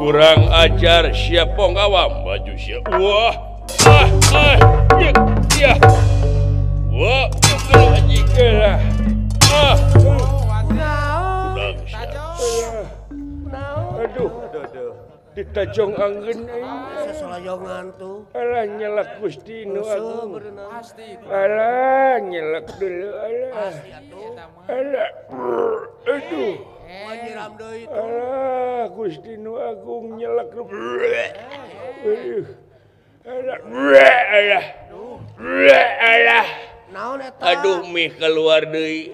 Kurang ajar siapa ngawam baju siap. Wah, ah, ah, ya, ya. Wah, kalau anjing lah. Ah, kurang siap. Aduh, ditajong angin aing. Sasolajongan tuh. Alah nyelak Gusti nu agung. Alah nyelak dulu alah. Alah, aduh. Alah Gusti nu agung nyelak dulu. Aduh. Alah, alah. Alah. Aduh mih keluar deui.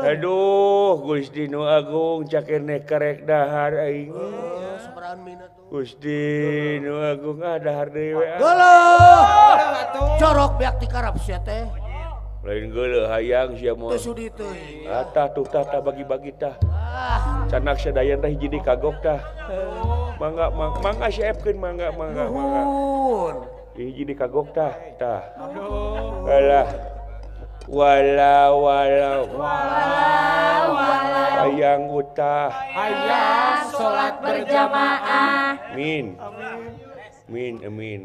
Aduh Gusti nu agung cakene karek dahar aing. Gusti nu agung ah dahar deui we. Geuleuh. Corok beak ti karap sia teh. Lain geuleuh hayang sia mah. Teu sudi teuing. Ah tah tuh tah tah bagi-bagi tah. Canak sadayan teh hiji di kagok tah. Mangga mangga siapkeun mangga mangga mangga. Hiji di kagok tah tah. Alah. Wala wala wala hayang utah hayang salat berjamaah. Amin. Amin amin.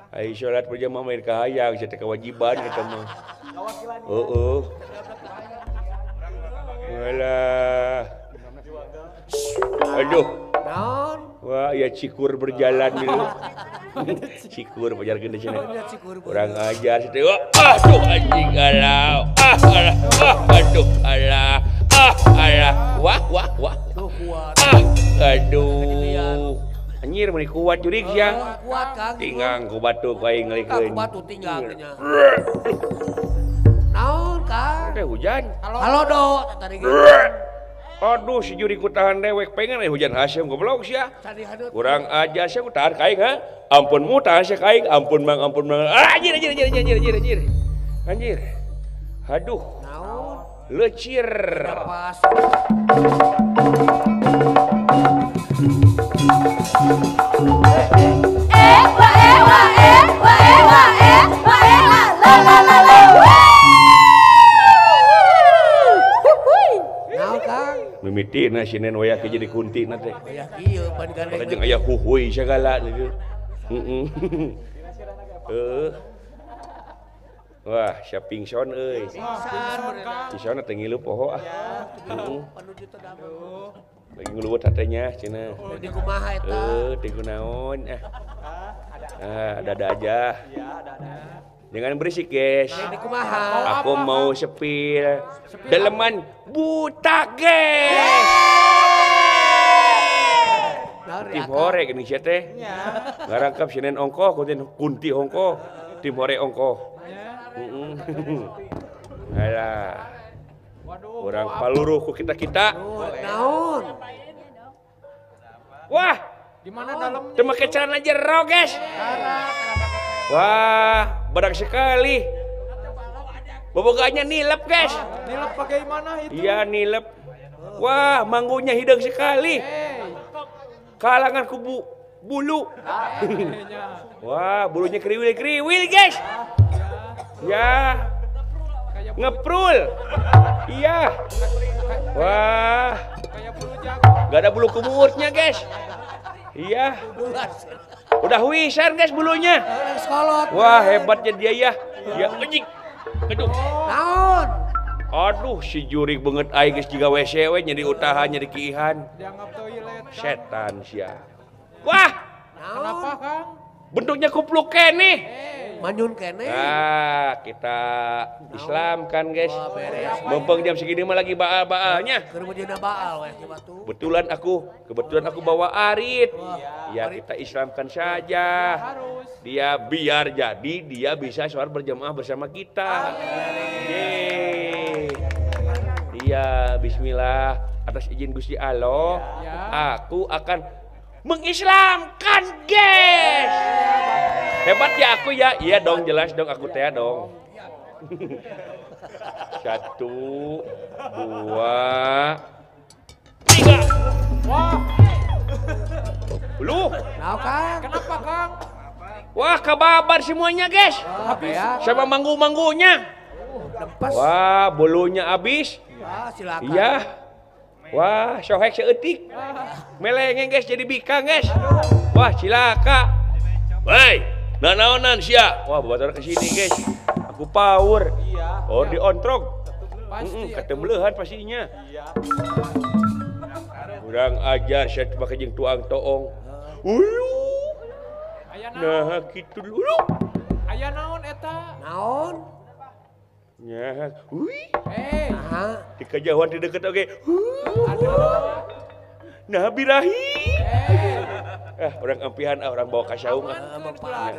Ai salat berjamaah mah ka hayang sia teh kewajiban eta mah. Heeh. Alah. Aduh. Naon? Wah, ya cikur berjalan dulu. Cikur pajarkeun di sini. Kurang ajar sih. Aduh anjing alah. Ah alah. Ah aduh alah. Ah alah. Wah wah wah. Ah aduh. Anjir meuni kuat jurig sia. Kuat Kang. Tinggang ku batu ku aing ngelikeun. Ku batu tinggang nya. Naon Kang? Teh hujan. Halo do tadi ge. Aduh si juri ku tahan dewek pengen hujan hasem goblok sia. Kurang aja sia ku tahan ka aing ha. Ampun mu tahan sia ka aing, ampun mang ampun mang. Ah, anjir anjir anjir anjir anjir anjir. Anjir. Aduh. Naon? Lecir. Pas. Eh wa eh wa eh wa eh wa eh wa eh la la la la. Mimitina sinen wayah ke jadi kunti na teh. Wayah kieu pan gandeng. Jeung aya huhuy sagala gitu. Heeh. Heuh. Wah, sia pingson euy. Pingson teh ngilu poho ah. Heeh. Lagi nguluwet hatenya cenah. Di kumaha eta? Heuh, teh kunaon ah. Ah, ada-ada aja. Jangan berisik, guys. Aku mau sepil. Daleman buta, guys. Tim hore gini sia teh. Ngarangkap sinen ongkoh, kunti ongkoh, tim hore ongkoh. Heeh. Alah. Urang paluruh ku kita-kita. Naon? Wah, di mana dalamnya? Teu make celana jero, guys. Wah, berak sekali. Bobogannya nilep, guys. Nilep bagaimana itu? Iya, nilep. Wah, manggunya hidung sekali. Kalangan kubu bulu. Wah, bulunya kriwil-kriwil, guys. Ya. Ngeprul. Iya. Wah. Gak ada bulu kumurnya, guys. Iya. Udah wiser guys bulunya. Wah hebatnya dia ya. Ya anjing. Aduh. Naon? Aduh si jurig banget aing geus jiga WC we nyeri utahan nyeri kiihan. Setan sia. Wah. Kenapa Kang? Bentuknya kupluk keneh. Manyun keneh. Nah, kita Islam kan guys. Mumpung jam segini mah lagi baal-baalnya. Kebetulan aku bawa arit. Ya kita Islamkan saja. Dia biar jadi dia bisa sholat berjamaah bersama kita. Yeay. Iya, bismillah. Atas izin Gusti Allah, aku akan mengislamkan guys. Hebat ya aku ya. Iya dong, jelas dong aku teh dong. 1, 2, 3. Wah. Lu. Kenapa Kang? Wah, kebabar semuanya guys. Sama manggu-manggunya. Wah, bulunya habis. Silakan. Iya. Wah, sohek seeutik. Melengeng guys jadi bikang guys. Wah, cilaka. Hei, nanaonan sia. Wah, bawa ke sini guys. Aku power. Iya. Oh, diontrog. Pasti. Ketembeleuhan pastinya. Iya. Kurang ajar sia make jeung tuang toong. Ulu. Nah, kitu dulu. Aya naon eta? Naon? Nya, hui. Eh, nah. Di kejauhan di deket oge. Aduh. Nah, birahi. Ah, orang ampihan ah, orang bawa ka saung ah.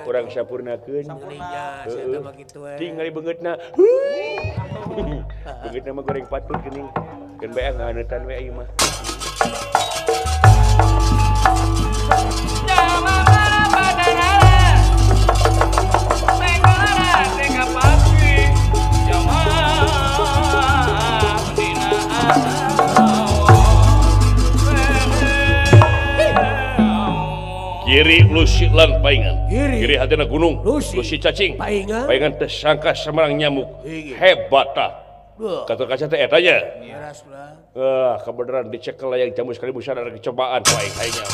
Orang sampurnakeun. Nya, sia teh mah kitu we. Tingali beungeutna. Hui. Beungeutna mah goreng patut geuning. Keun bae ngahaneutan we ieu mah. Kiri lusi lan paingan, kiri hatina gunung, lusi cacing, paingan, paingan tersangka semarang nyamuk, hebat tah. Kata kaca teh eta nya. Ah, kebenaran dicekel yang jamu sekali busana ada kecobaan paing aingnya.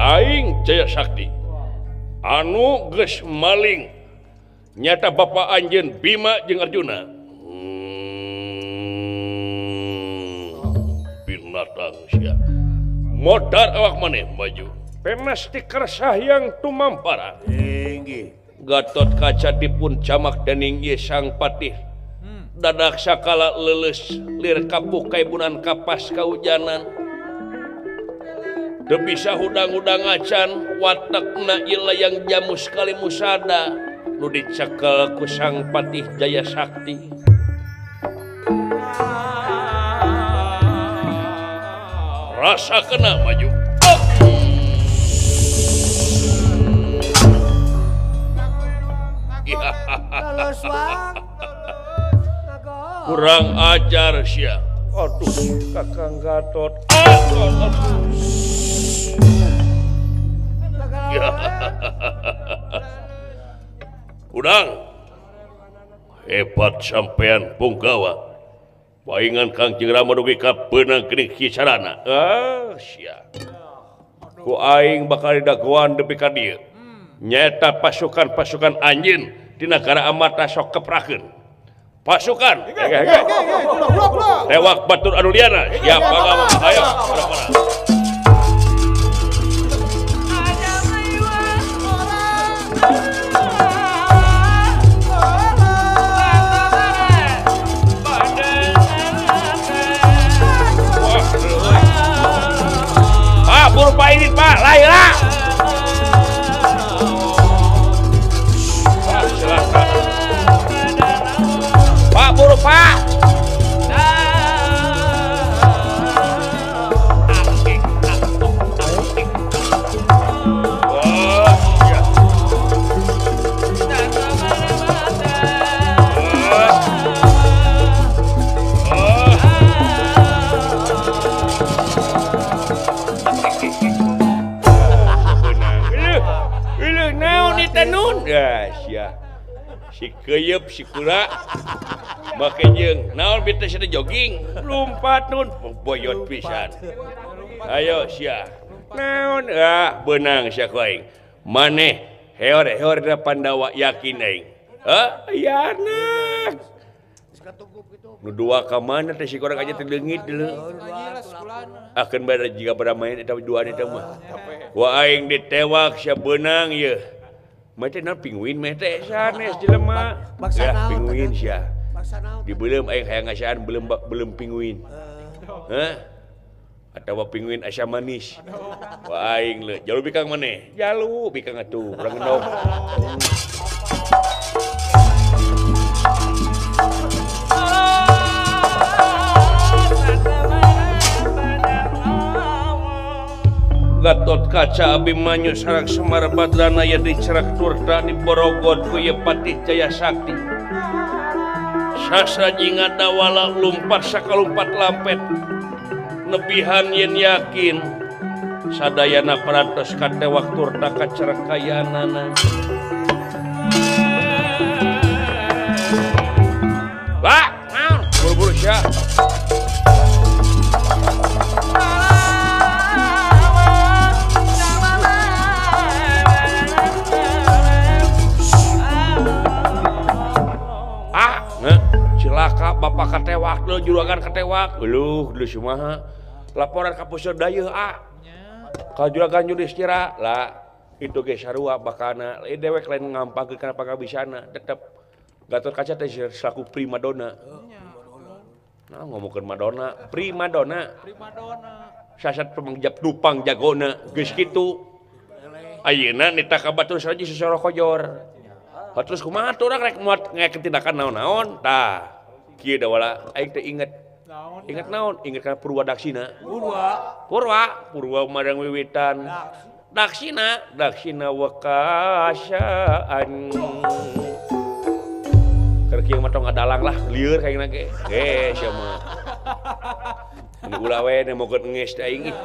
Aing Jaya Sakti anu geus maling nyata bapa anjeun Bima jeung Arjuna. Binatang sia modar awak maneh maju pemes ti kersahyang tumampara inggih Gatot Kaca dipun camak dening ieu Sang Patih dadak sakala leuleus lir kapuh kaibunan kapas kaujanan. Teu bisa hudang-hudang acan watekna ieu layang jamu sekali musada nu dicekel ku Sang Patih Jaya Sakti. Rasa kena maju. Oh. Kurang ajar sia. Aduh, Kakang Gatot. Aduh, aduh. Udang hebat sampean Punggawa. Paingan Kangjeng Rama dugi ka beunang geuning kicarana. Ah, sia. Ku aing bakal didagoan nepi ka dieu. Nyaeta pasukan-pasukan anjeun di nagara Amarta sok keprakeun. Pasukan. Tewak batur anu liana. Siap Panggawa. Ayo, para-para. Pak, buru Pak ini Pak, lahirlah. Pak, silakan. Pak, buru Pak. Ya, si keyep si kura make jeung naon bita sia jogging lompat nun boyot pisan. Ayo sia naon ah beunang sia ku aing maneh heor-heor da Pandawa yakin aing. Hah ya anak nu dua ka mana teh si korang aja teh leungit deuleu akeun bae jiga baramain eta duaan eta mah ku aing ditewak sia beunang ieu. Mah teh naon pinguin mah teh sanes jelema. Ya pinguin sia. Dibeuleum aing hayang ngasaan beuleum pinguin. Hah? Atawa pinguin asa manis. Wah aing leuh, jalu bikang maneh. Jalu bikang atuh, urang endog. Gatot Kaca Abimanyu sareng Semar Badrana aya dicerak turta di Borogot ku ieu Patih Jaya Sakti. Sastra jinga dawala lumpat sakalumpat lampet nebihan yen yakin sadayana parantos katewak turta kacerekayanana. Lah, naon? Buru-buru sia. Cilaka bapak katewak deui juragan katewak. Euluh, deui kumaha? Laporan ka puseur dayeuh ah. Ka juragan Yudhistira lah itu ge sarua bakana dewek lain ngampangkeun kana pangabisana tetep Gatot Kaca teh selaku primadona. Nah ngomongkeun Madonna, primadona. Primadona. Sasat pemangjap dupang jagona geus kitu. Ayeuna nita ka batur saji sosoro kojor. Terus kumaha tuh urang rek muat ngayakeun tindakan naon-naon tah. Kieu da wala aing teh inget. Inget naon? Inget kana Purwa Daksina. Purwa. Purwa, Purwa madang wiwitan. Daksina, Daksina wekasaan. Keur kieu mah tong ngadalang lah, lieur kayak ge. Ge sia mah. Ini ulah we nemokeun ngeus teh aing ih.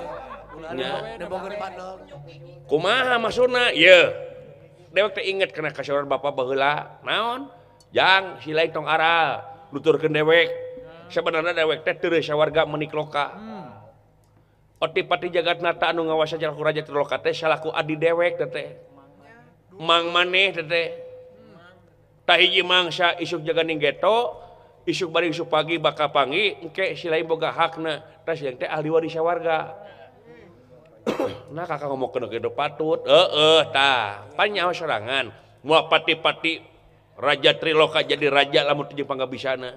Nya nemokeun bandel. Kumaha maksudna? Yeuh. Dewek teh inget kana kasoran bapak baheula. Naon? Jang si lain tong aral, nuturkeun dewek. Sebenarnya dewek teh teu sawarga menikloka. Otipati Jagatnata anu ngawasa jalaku raja Triloka teh salaku adi dewek teh. Mang maneh teh. Tah hiji mangsa isuk jaga ning geto, isuk bari isuk pagi bakal pangi, engke si lain boga hakna. Tah si teh ahli waris sawarga. Nah kakak ngomongkeun kitu patut. Heeh tah, pan nyaho sorangan. Moal pati-pati Raja Triloka jadi raja lamun teu jeung panggabisana.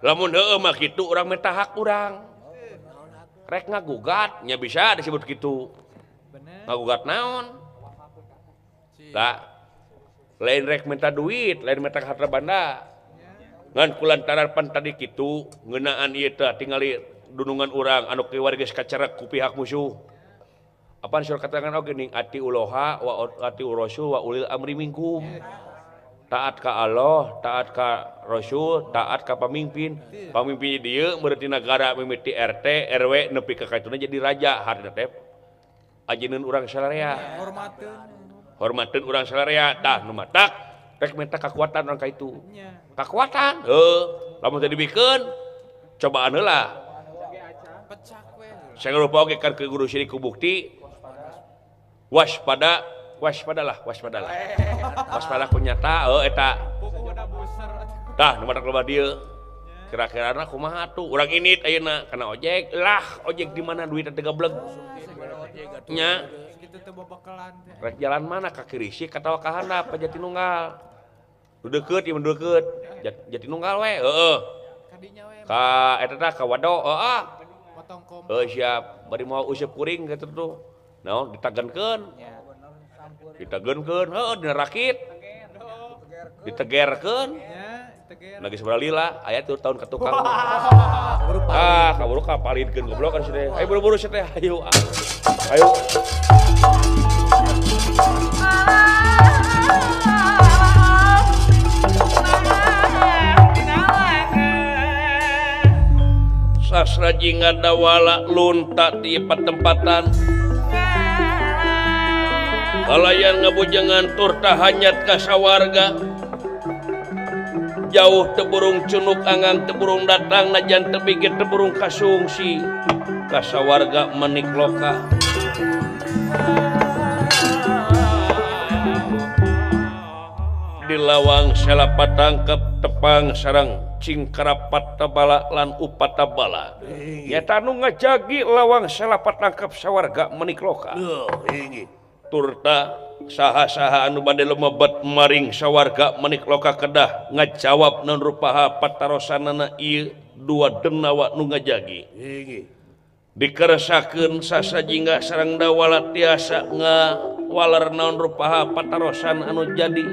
Lamun heueuh mah kitu urang minta hak urang. Rek ngagugat nya bisa disebut kitu. Ngagugat naon? Lah lain rek minta duit, lain minta harta banda. Ngan kulantaran pan tadi kitu ngeunaan ieu teh tingali dunungan urang anu kiwari geus kacerek ku pihak musuh. Apaan surah keterangan oge ning ati uloha wa ati urasul wa ulil amri minkum. Taat ka Allah, taat ka Rasul, taat ka pamimpin. Pamimpin dieu meureun negara mimiti RT, RW nepi ka kaituna jadi raja hartina teh ajineun urang sararea. Hormateun. Hormateun urang sararea tah nu matak rek minta kakuatan urang ka itu. Kakuatan heuh lamun teu dibikeun cobaan heula. Sarupa oge kan ke guru sirik ku bukti waspada waspadalah waspadalah waspada ku nyata heuh eta tah nu matak loba dieu kira-kirana kumaha tuh urang init ayeuna kana ojek lah ojek di mana duit teh gableg nya rek jalan mana ka Kirisik atawa ka handap ka Jatinunggal nu deukeut ieu mah deukeut Jatinunggal we heueuh ka eta tah ka Wado heueuh heuh siap bari moal useup kuring kitu tuh naon ditagenkeun ditagenkeun heueuh dina rakit ditegerkeun lagi sabaraha lila aya tuh tahun ka tukang ah kaburu kapalidkeun goblok kan sia teh ayo buru-buru sia teh ayo ayo Sastra jingga dawala lunta di patempatan kalayan ngabujangan turta hanyat ka sawarga jauh teburung cunuk angang teburung datang najan tebigit teburung kasungsi ka sawarga menikloka di lawang salapatangkep tepang sarang cingkarapat tabala lan upatabala nyata nu ngajagi lawang salapatangkep sawarga menikloka turta saha-saha anu bade lumebet maring sawarga menikloka kedah ngajawab naon rupaha patarosanana ieu dua denawa nu ngajagi dikeresakeun sasajingga sareng dawala tiasa ngawaler naon rupaha patarosan anu jadi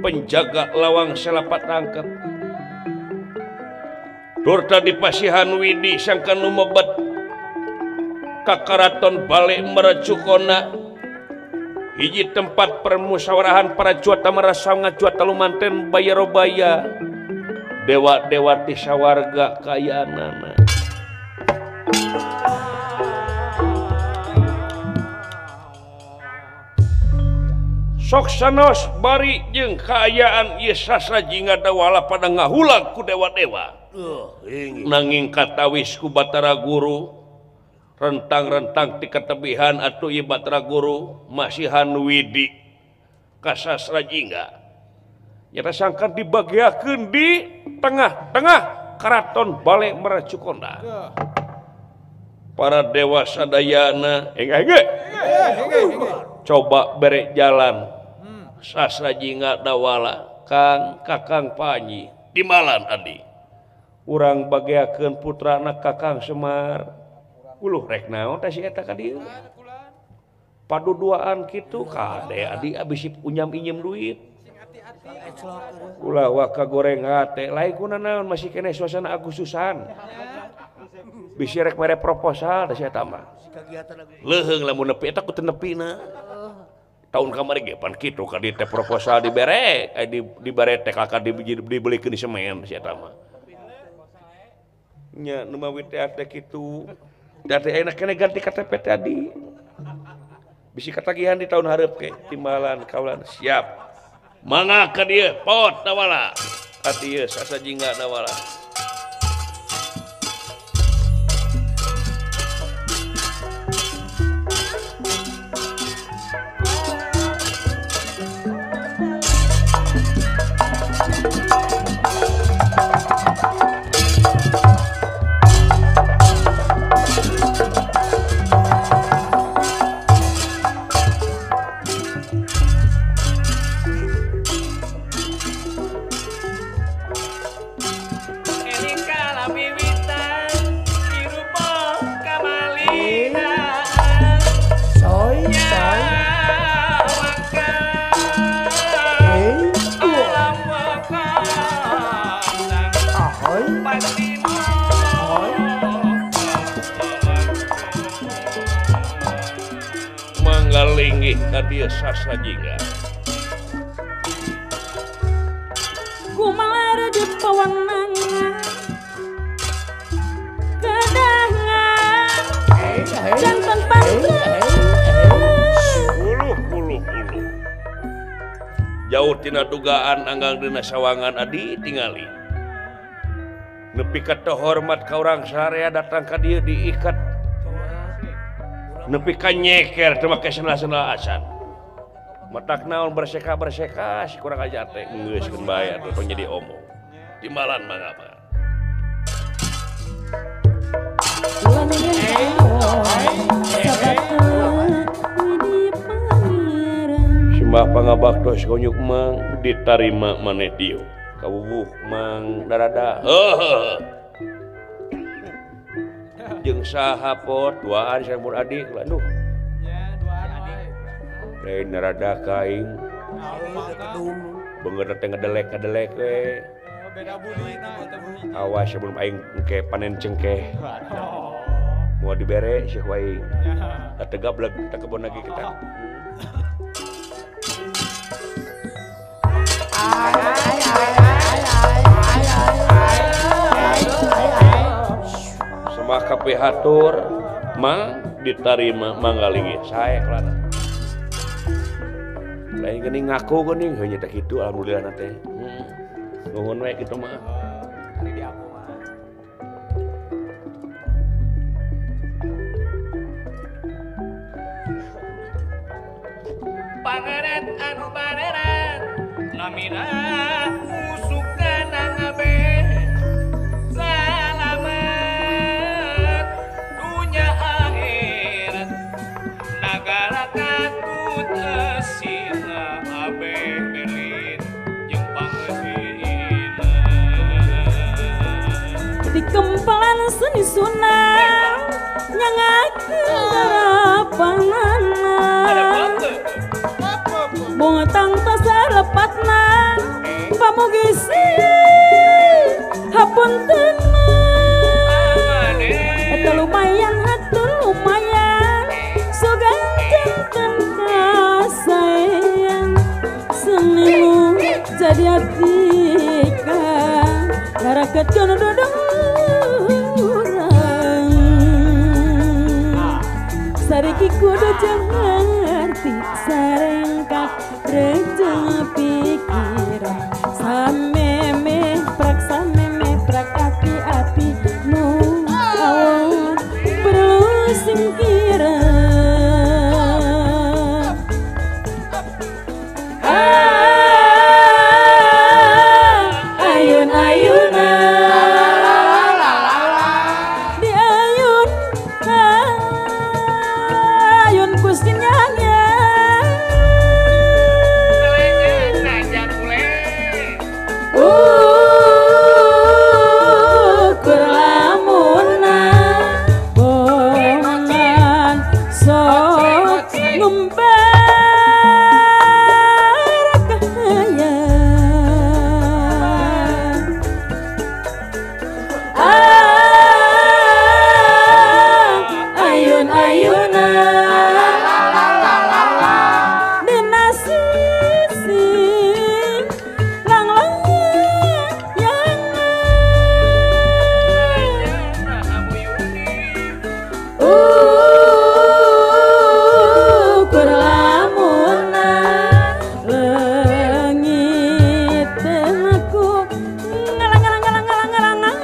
penjaga lawang salapatangkep turta dipasihan widi sangkan lumebet ka karaton bale mercukona Hiji tempat permusyawarahan para cuata marasa ngacuata lumanten bayarobaya dewa-dewa ti sawarga kayaanana. Sok sanos bari jeung kaayaan ieu Sastra Jingga Dawala pada ngahulag ku dewa-dewa. Nanging katawis ku Batara Guru rentang-rentang ti katebihan atuh ieu Batara Guru masihan widi ka Sastra Jingga. Nyata sangkan dibagiakeun di tengah-tengah keraton Bale Meracukonda. Para dewa sadayana engge coba bere jalan Sastra Jingga Dawala Kang Kakang Panji timalan adi urang bagiakeun putrana Kakang Semar uluh rek naon teh si eta ka dieu paduduaan kitu kade adi abis unyam-inyem duit ulah waka goreng hate lain kuna naon masih keneh suasana Agustusan bisi rek mere proposal teh si eta mah leuheung lamun nepi eta ku teu nepina tahun kamari ge pan kitu ka dieu teh proposal dibere dibere teh kakak dibelikeun di semen si eta mah nya nu mawi teh teh kitu teh ayeuna keneh ganti KTP tadi bisi katagihan di tahun hareup ke timbalan kaulan siap mangga ka dieu pot Dawala ka dieu Sastra Jingga Dawala. Manggalinggih ka dieu Sastra Jingga. Kumalar di pawanangan kedangan jantan pantai uluh uluh uluh jauh tina dugaan anggang dina sawangan adi tingali nepi ka teu hormat ka urang sarea datang ka dieu diikat nepi ka nyeker teu make sendal-sendal acan matak naon berseka-berseka si kurang ajar teh geus keun bae atuh tong jadi omong timbalan mangga mangga. Simbah pangabaktos konyuk mang ditarima maneh dieu kawuwuh mang darada heuh jeung saha pot duaan sareng mun adik aduh lain narada ka aing beungeut teh ngedelek-ngedelek we awas sebelum aing engke panen cengkeh mau dibere sih wae teu gableg teu kebon lagi kita. Semah kabeh hatur mang ditarima manggalinggih sae kelana lain geuning ngaku geuning heuh nya teh kitu alhamdulillah teh. Nuhun we kitu mah. Ari di aku mah. Pangeran anu bareran namina usukana ngabeh salamet dunya akhirat nagara katut esina abeh belit jeung pangeusina di kempelan seni sunah nyangakeun darapanana bongtang tasalepatna pamugi hapuntenna eta lumayan hatur lumayan sugan janten kasaean. Jadi atika ngaraketkeun dodorang sariki kudu jeung ngarti sarengkak rejeng pikiran sameme prak ati-ati nu awon perlu singkiran. Ayun-ayuna di ayun ayun kusinyanya ukur lamuna bongan sok ngumbar kahayang. Ayun-ayuna dina sisi langlang ukur lamuna leungit aku ngalang ngalang ngalang ngalang ngalang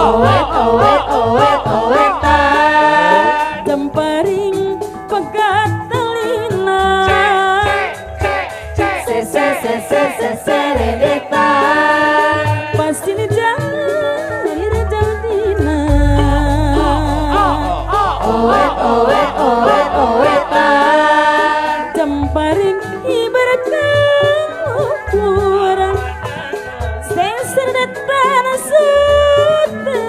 owet owet owet owetan temparing pegat telina se se se se se seredetan pasti ni jauh dina owet owet owet owetan temparing ibarat ukuran seseredetan sute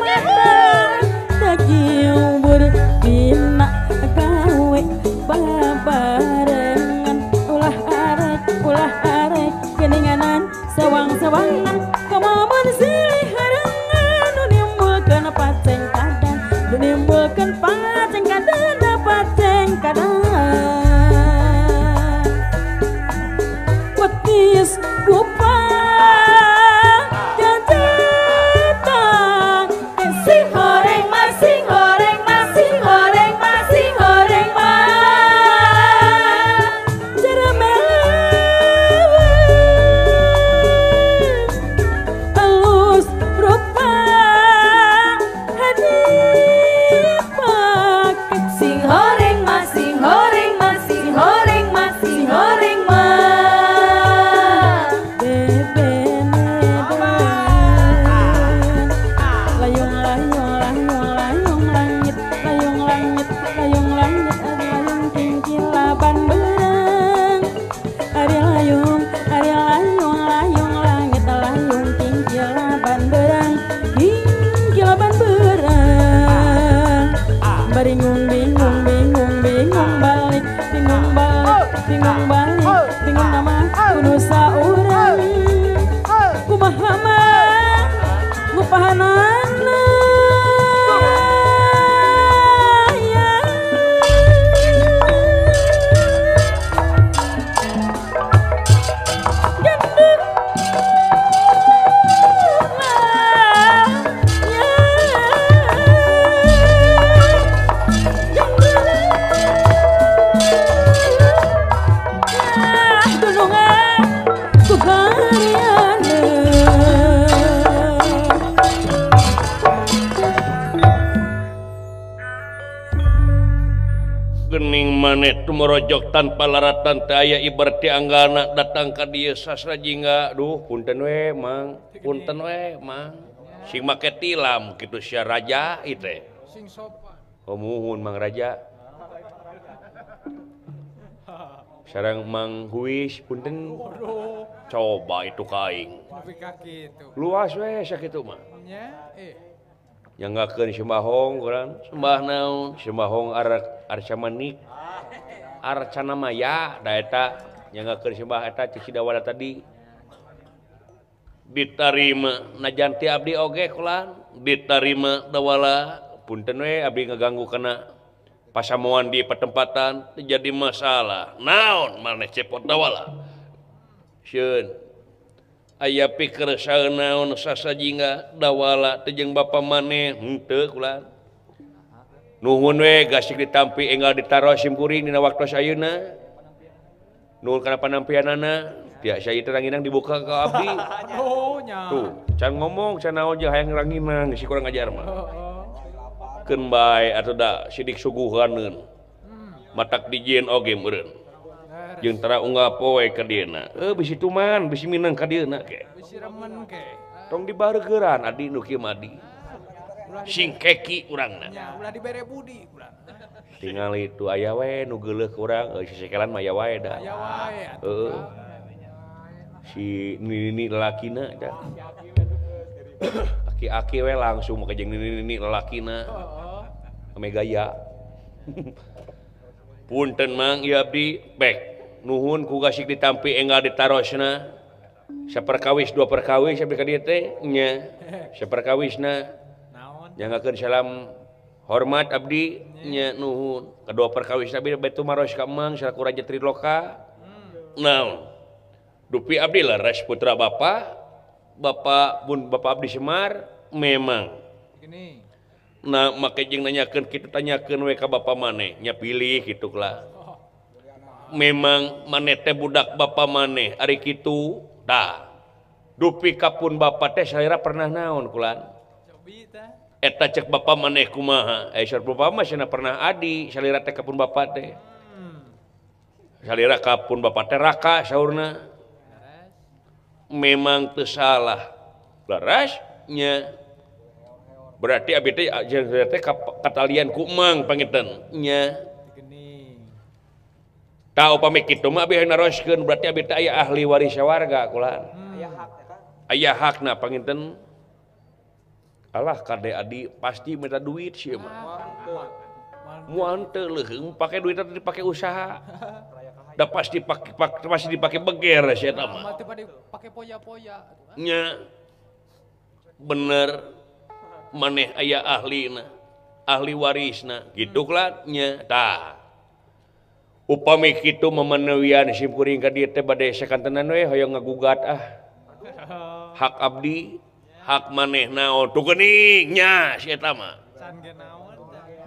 mata takiubur bina gawe babarengan ulah arek geninganan sawang-sawangan kamamun silih harengan nu nimbulkeun paceng kadan nu nimbulkeun paceng kadan paceng kadan petis kupa jajeta sing horeng masing horeng masing horeng masing horeng mah ceremewe alus rupa hadipak sing horeng masing horeng masing horeng masing horeng mah layung layung layung layung langit layung langit layung langit ari layung tingkilaban berang ari layung layung langit layung tingkilaban berang tingkilaban berang baringung bingung bingung bingung balik bingung balik bingung balik bingung nama kudu saurang kumaha mah ngupahanana ya. Gendut Gening maneh tumorojok tanpa laratan teu aya ibarti anggana datang ka dieu sastra jingga. Duh punten we mang, punten we mang. Sing make tilam kitu sia raja ieu teh. Sing sopan. Oh muhun Mang Raja. Sareng Mang Huis punten. Coba itu ka aing. Luas we sakitu mah. Nya eh. Nyanggakeun sembahong urang, sembah naon? Sembahong arca manik. Arcana maya da eta nyanggakeun sembah eta cik Sidawala tadi. Ditarima najan ti abdi oge kulan, ditarima dawala. Punten we abdi ngaganggu kana Pasamuan di pertempatan terjadi masalah. Naon maneh cepot dawala. Sieun. Aya pikir naon sasajingga dawala teh jeung bapa maneh henteu kula. Nuhun we gasik ditampi enggal ditaros sim kuring dina waktos ayeuna. Nuhun kana panampianana. Biasa ieu teh ranginang dibuka ke abdi. Oh nya. Tuh, can ngomong can naon jeung hayang ranginang si kurang ajar mah. Keun bae atuh da sidik suguhaneun. Matak dijieun oge meureun. Jeung tara unggal poe ka dieuna. Bisi tuman, bisi minang ka dieuna ke. Bisi remen ke. Tong dibareugeran adi nu kieu mah adi. Sing keki urangna. Nya ulah dibere budi ulah. Tingali tu aya we nu geuleuh ka urang, sesekelan mah aya wae da. Aya wae atuh. Heeh. Si nini lalakina da. Aki-aki we langsung make jeung nini lalakina. Ame gaya. Punten Mang ieu abdi bek. Nuhun ku gasik ditampi enggal ditarosna. Saperkawis dua perkawis abdi ka dieu teh nya. Saperkawisna. Naon? Nyanggakeun salam hormat abdi nya nuhun. Kadua perkawis abdi batu maros ka Mang salaku Raja Triloka. Naon? Dupi abdi leres putra bapa, bapa pun bapa abdi Semar memang. Gini. Nah, make jeung nanyakeun kitu tanyakeun we ka bapa maneh, nya pilih kitu lah. Memang maneh teh budak bapa maneh, ari kitu tah. Dupi kapun bapa teh salira pernah naon kulan? Cobi teh. Eta cek bapa maneh kumaha? Saur bapa mah cenah pernah adi salira teh kapun bapa teh. Salira kapun bapa teh raka saurna. Memang teu salah. Leresnya. Berarti abdi teh jeung teh katalian ku Mang panginten nya. Tah upami kitu mah abdi naroskeun berarti abdi teh aya ahli waris warga kulan. Aya hakna panginten. Alah kade adi pasti minta duit sih mah. Moal teu leuheung pake duit teh dipake usaha. Da pasti pasti dipake beger sia eta mah. Dipake poya-poya. Nya. Bener maneh aya ahlina, ahli warisna, kitu lah nya. Tah. Upami kitu memenuhian sim kuring ka dieu teh bade sakantenan we hoyong ngagugat ah. Hak abdi, hak maneh naon tuh geuning nya si eta mah.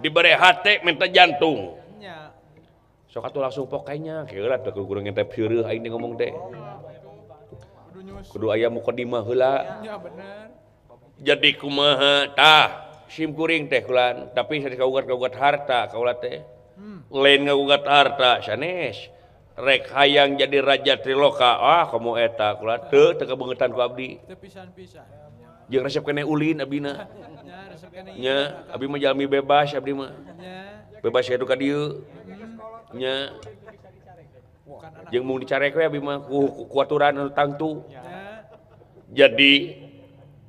Dibere hate minta jantung. Sok atuh langsung pokainya, keula teh kudu ngentep seureuh aing teh ngomong teh. Kudu aya mukadimah heula. Jadi kumaha tah sim kuring teh kulan, tapi sanes kagugat-kagugat harta kaula teh. Lain ngagugat harta sanes. Rek hayang jadi raja Triloka, ah komo eta kula teu teu kabeungetan ku abdi. Teu pisan-pisan. Jeung resep keneh ulin abdina. Nya, abdi mah jalmi bebas abdi mah. Bebas hidup ka dieu. Nya. Jeung mung dicarek we abdi mah ku aturan anu tangtu. Jadi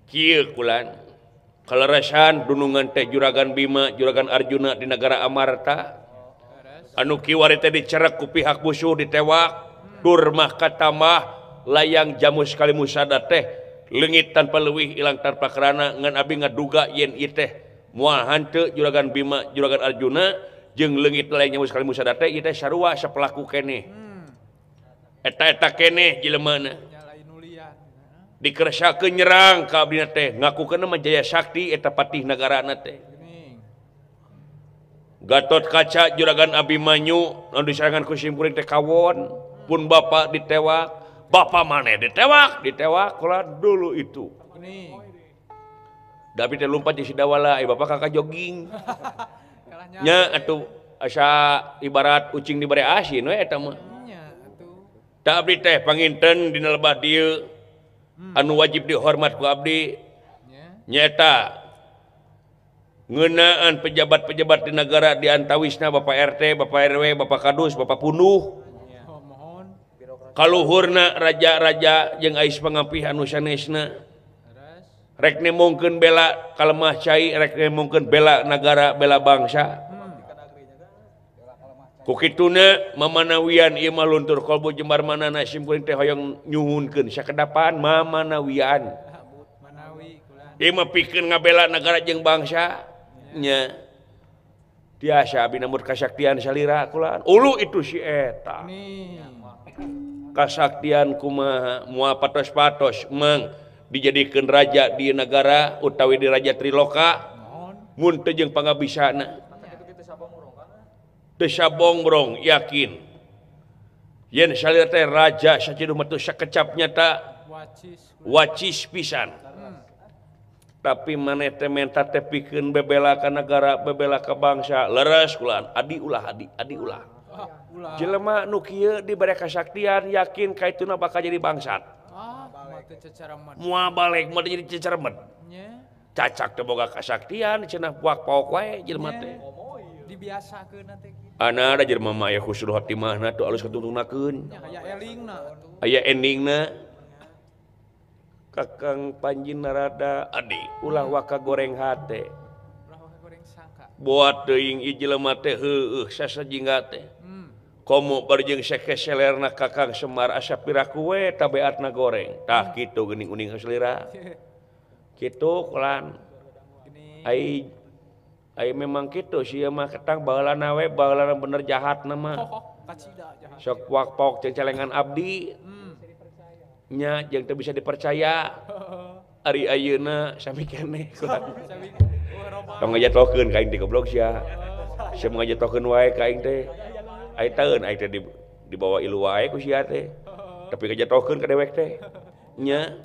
kieu kulan kaleresan dunungan teh Juragan Bima, Juragan Arjuna di negara Amarta. Anu kiwari teh dicerek ku pihak musuh ditewak, dur mah katamah layang jamus kalimusada teh leungit tanpa leuwih ilang tanpa kerana ngan abdi ngaduga yen ieu teh moal hanteu Juragan Bima, Juragan Arjuna jeung leungit layang jamus kalimusada teh ieu teh sarua sapelaku keneh. Eta-eta keneh jelemana. Dikeresakeun nyerang ka abdina teh ngakukeun mah Jaya Sakti eta patih nagarana teh. Gatot Kaca Juragan Abimanyu anu diserangan ku sim kuring teh kawon pun bapa ditewak, bapa maneh ditewak, ditewak kula dulu itu. Da abdi teh lumpat jeung si Dawala, bapak kakak jogging. Nya atuh asa ibarat ucing dibere asin we eta mah. Da abdi teh panginten dina lebah dieu anu wajib dihormat ku abdi nyaeta ngeunaan pejabat-pejabat di negara di antawisna Bapak RT, Bapak RW, Bapak Kadus, Bapak Punduh. Kaluhurna raja-raja jeung ais pangampih anu sanesna. Rek nemongkeun bela kalemah cai, rek nemongkeun bela nagara, bela bangsa. Ku kituna mamanawian ieu mah luntur kolbu jembar manana sim kuring teh hoyong nyuhunkeun sakedapan mamanawian. Ieu mah pikeun ngabela nagara jeung bangsa. Nya. Tiasa abdi namut kasaktian salira kulaan. Ulu itu si eta. Kasaktian kumaha moal patos-patos mang dijadikeun raja di negara utawi di raja Triloka mun teu jeung pangabisana. Teu sabongrong yakin. Yen salira teh raja saciduh mah teu sakecap nyata wacis pisan. Tapi maneh teh menta teh pikeun bebela ka negara, bebela ka bangsa, leres kulaan, adi ulah adi, adi ulah. Jelema nu kieu dibere kasaktian yakin kaituna bakal jadi bangsat. Moal balik moal jadi cecermet. Cacak teh boga kasaktian cenah puak paok wae jelema teh. Dibiasakeun teh kitu. Ana da jelema mah aya husnul khotimahna tuh alus katungtungnakeun. Aya elingna atuh. Aya endingna. Kakang Panji Narada adi ulah waka goreng hate. Ulah waka goreng sangka. Buat teuing ieu jelema teh heueuh sasajingga teh. Komo bari jeung sekeselerna Kakang Semar asa piraku we tabeatna goreng. Tah kitu geuning uning hasilira. Kitu kulan. Ai ai memang kitu sia mah ketang baheulana we baheulana bener jahatna mah. Sok puak-paok jeung celengan abdi. Nya jeung teu bisa dipercaya. Ari ayeuna sami keneh kulan. Tong ngajatokeun ka aing teh goblok sia. Sia ngajatokeun wae ka aing teh. Ai taeun aing teh dibawa ilu wae ku sia teh. Tapi ngajatokeun ka dewek teh. Nya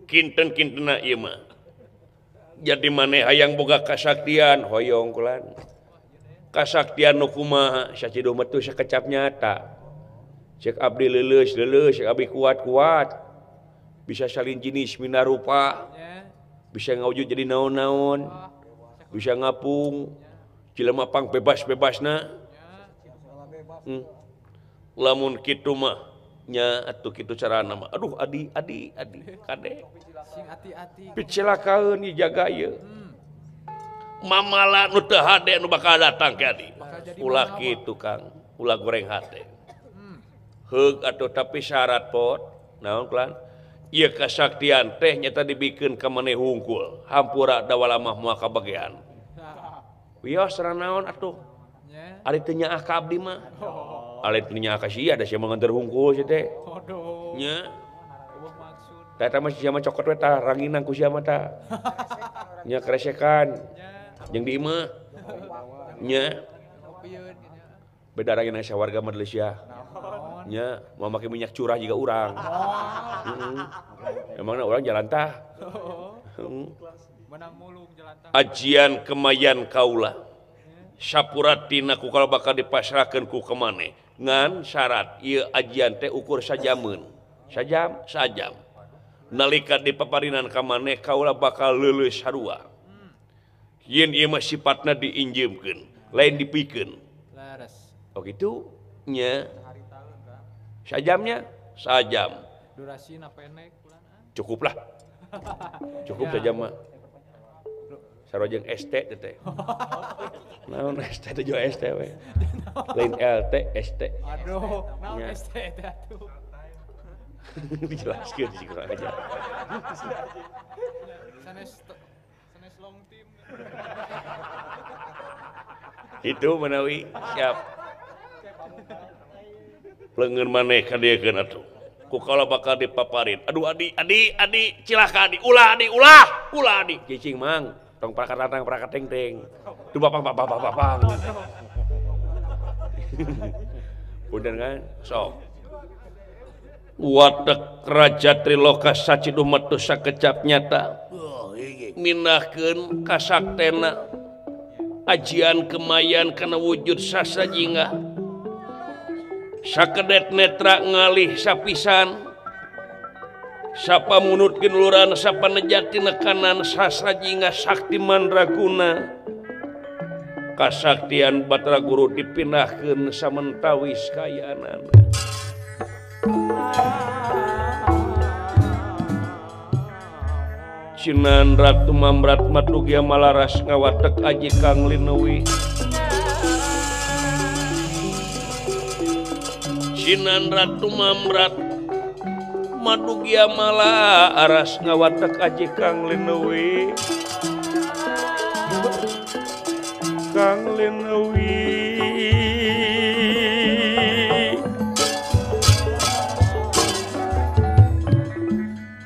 kinten-kintenna ieu mah. Jadi maneh hayang boga kasaktian hoyong kulan. Kasaktian nu kumaha saciduh mah teu sakecap nyata. Cek abdi leuleus leuleus, cek abdi kuat-kuat. Bisa salin jenis minarupa. Bisa ngawujud jadi naon-naon. Bisa ngapung. Jelema pang bebas-bebasna. Lamun kitu mah nya atuh kitu carana mah. Aduh adi adi adi kade. Sing ati-ati. Picelakaeun ieu jaga ieu. Mamala nu teu hade nu bakal datang ke adi. Ulah kitu Kang, ulah goreng hate. Heug atuh tapi syarat pot naon kulan ieu kasaktian teh nyata dibikeun ka maneh hungkul hampura dawalamah moal kabagean wios naon atuh ari teu nyaah ka abdi mah ari teu nyaah ka sia da sia mah nganter hungkul sia teh nya tah eta mah sia mah cokot we tah ranginang ku sia mah tah nya kresekan jeung di imah nya beda ranginang sawarga mah sia nya mau make minyak curah juga urang. Emangna urang jalan tah. Ajian kemayan kaula. Sapuratina ku kalau bakal dipasrahkeun ku kemane. Ngan syarat ieu ajian teh ukur sajameun. Sajam, sajam. Nalika dipaparinan ka maneh kaula bakal leuleus sarua. Yen ieu mah sipatna diinjeumkeun, lain dipikeun. Oh kitu nya. Sajamnya? Sajam. Durasina pendek kulan. Cukuplah. Cukup ya. Sajam mah. Sarua jeung ST teh teh. Naon ST teh jo ST we. Lain LT ST. Aduh, naon ST teh atuh. Dijelaskeun sih kurang aja. Sanes sanes long team. Itu menawi siap. Leungeun maneh kadiekeun atuh. Ku kaula bakal dipaparin. Aduh adi adi adi cilaka adi ulah adi ulah ulah adi. Cicing mang tong prakatang prakateng teng. Tuh bapang bapang bapang. Punten kan sok. Watek Raja Triloka saciduh metu sakecap nyata. Minahkeun kasaktena ajian kemayan kana wujud sasajingah. Sakedet netra ngalih sapisan sapa munutkeun luran sapa nejati nekanan sasajingah sakti mandraguna kasaktian Batara Guru dipindahkeun samentawis kayaanana. Cinan Ratu Mamrat Matugia Malaras ngawatek aji Kang Linewi. Cinan Ratu Mamrat Madugia Malaras ngawatek aji Kang Linewi. Kang Lenewi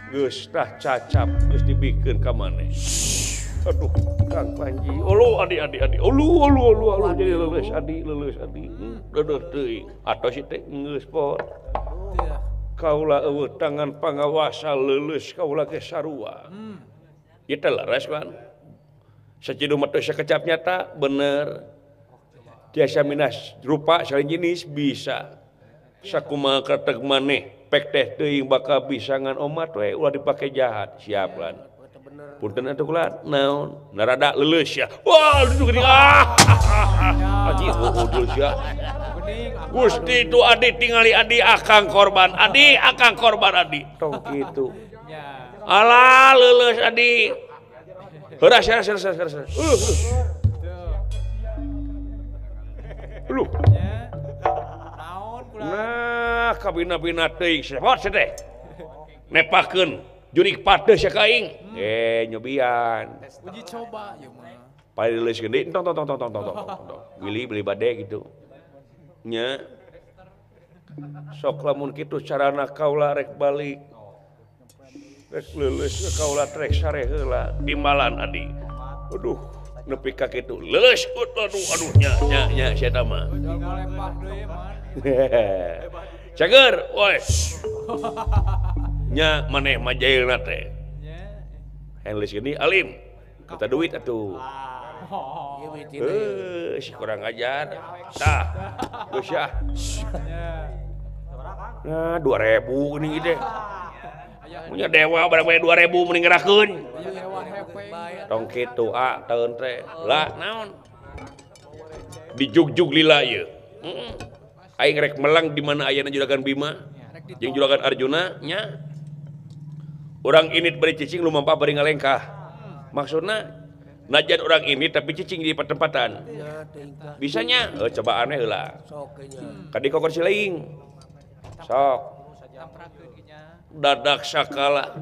geus tah cacap geus dibikeun ka maneh. Aduh Kang Panji, ulu adi adi adi, ulu ulu ulu ulu jadi leuleus adi leuleus adi. Deudeuh teuing atos ieu teh geus por. Kaula eueuh tangan pangawasa leuleus kaula ge sarua. Ieu teh leres kan. Sacidu mah teu sakecap nyata bener. Tiasa minas rupa salin jenis bisa. Sakumaha kretek maneh pek teh teuing bakal bisa ngan omat we ulah dipake jahat siap lan. Punten atuh kula naon narada leuleus ya. Wah aduh geuning ah. Aji heueuh sia. Gusti tu adi tingali adi akang korban adi akang korban adi. Tong kitu. Alah leuleus adi. Heras heras heras heras. Lu. Nah, kabina-bina teuing sepot teh. Nepakeun jurik pateuh sia ka aing. Nyobian. Uji coba ieu mah. Paling leuleus gede tong tong tong tong tong tong. Willy beli bade gitu. Nya. Sok lamun kitu carana kaula rek balik. Rek leuleus kaula trek sare heula timbalan adi. Aduh, nepi ka kitu. Leuleus aduh aduh nya nya nya sia eta mah. Cager, woi. Nya maneh mah jailna teh. Handless gini alim. Kata duit atuh. Si kurang ajar. Tah. Geus ya. Nah, 2000 geuning ieu teh. Punya dewa barang bae 2000 mending ngerakeun. Tong kitu ah taeun teh. Lah naon? Dijugjug lila ieu. Heeh. Aing rek melang di mana ayana Juragan Bima jeung Juragan Arjuna nya. Urang init bari cicing lumampah bari ngalengkah. Maksudna najan urang ini tapi cicing di pertempatan. Bisanya coba aneh heula. Kadi kokor silaing. Sok. Dadak sakala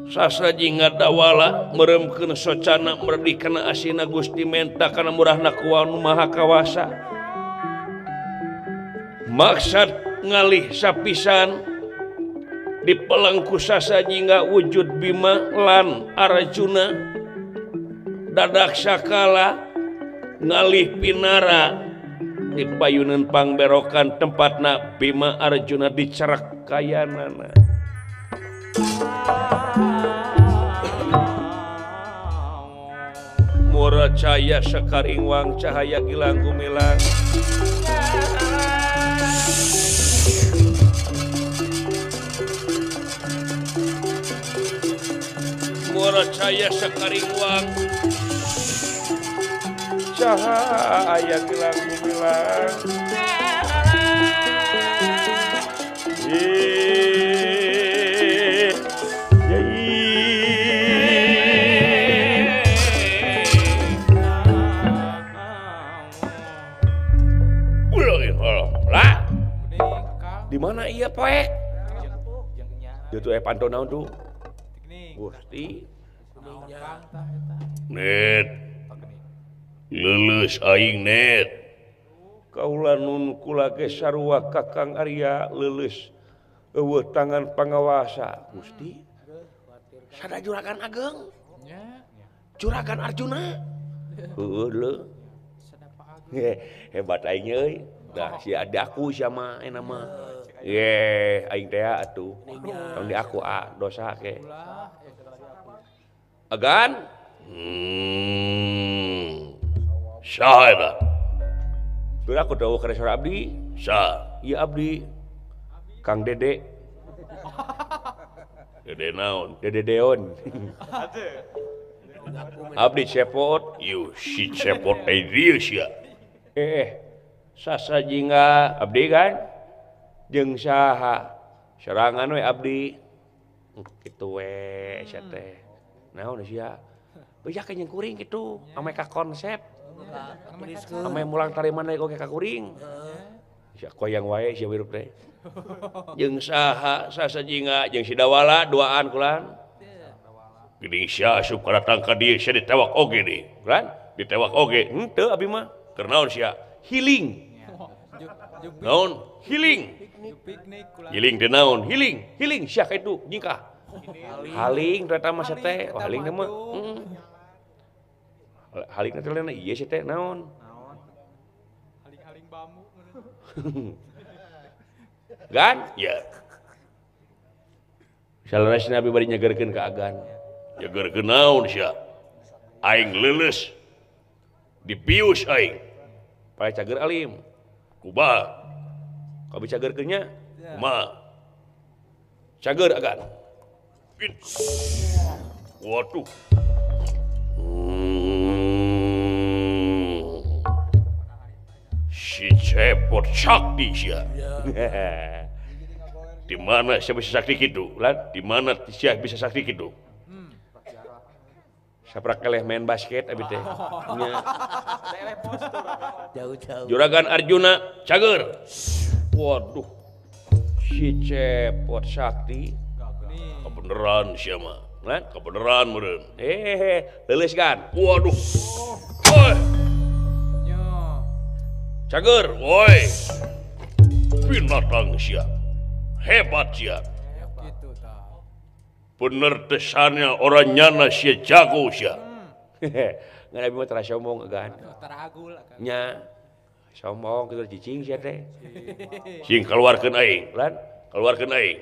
sasaji ngadawala meremkeun socana merdih kana asina Gusti menta kana murahna ku anu Maha Kawasa. Maksad ngalih sapisan dipelengku sasaji wujud Bima lan Arjuna. Dadak sakala ngalih pinara di payunan pangberokan tempatna Bima Arjuna dicerak kayanana. Mura cahaya sekar ingwang cahaya gilang gumilang. Mura cahaya sekar ingwang cahaya gilang gumilang. Di mana iya poek? Dia tuh panto naon tuh? Gusti. Net. Leuleus aing net. Kaula nun kula ge sarua Kakang Arya leuleus eueuh tangan pangawasa. Gusti. Sada Juragan Ageng. Juragan Arjuna. Heueuh leuh. Hebat aing euy. Dah si ada aku sama enak mah. Ye, aing teh atuh. Tong di aku ah dosa ke. Agan? Saha eta? Tuh aku tahu kana suara abdi. Sa, ieu abdi. Kang Dede. Dede naon? Dede Deon. Abdi cepot, ieu si cepot teh dieu sia. Sasajingga abdi kan? Jeung saha? Serangan we abdi. Kitu we sia teh. Naon sia? Beja ka jeung kuring kitu, ame ka konsep. Ame mulang tariman deui oge ka kuring. Sia koyang wae sia hirup teh. Jeung saha sasajingga jeung si Dawala duaan kulan. Geuning sia asup ka datang ka dieu sia ditewak oge deui. Kulan? Ditewak oge. Henteu abi mah. Keur naon sia? Healing. Naon? Healing. Healing teh naon? Healing. Healing sia ka itu nyingkah. Haling eta mah sia teh. Oh, haling teh mah. Heeh. Haling teh lain ieu sia teh naon? Haling-haling bambu. Gan? Ya. Salah si Nabi bari nyegerkeun ka agan. Nyegerkeun naon sia? Aing leuleus. Dipius aing. Pae cager alim. Kumaha? Kabi cagerkeun nya? Kumaha? Cager agan. Waduh. Si Cepot sakti sia. Di mana sia bisa sakti kitu? Lan, di mana sia bisa sakti kitu? Saprak keleh main basket abi teh. Nya. Jauh-jauh. Juragan Arjuna cager. Waduh. Si Cepot sakti. Kebeneran sia mah. Lan, kebeneran meureun. Leuleus kan. Waduh. Woi. Cager, woi. Binatang sia. Hebat sia. Bener tesannya orang nyana sia jago sia. Ngan abi mah tara sombong agan. Taragul agan. Nya. Sombong kitu cicing sia teh. Sing keluarkeun aing, lan. Keluarkeun aing.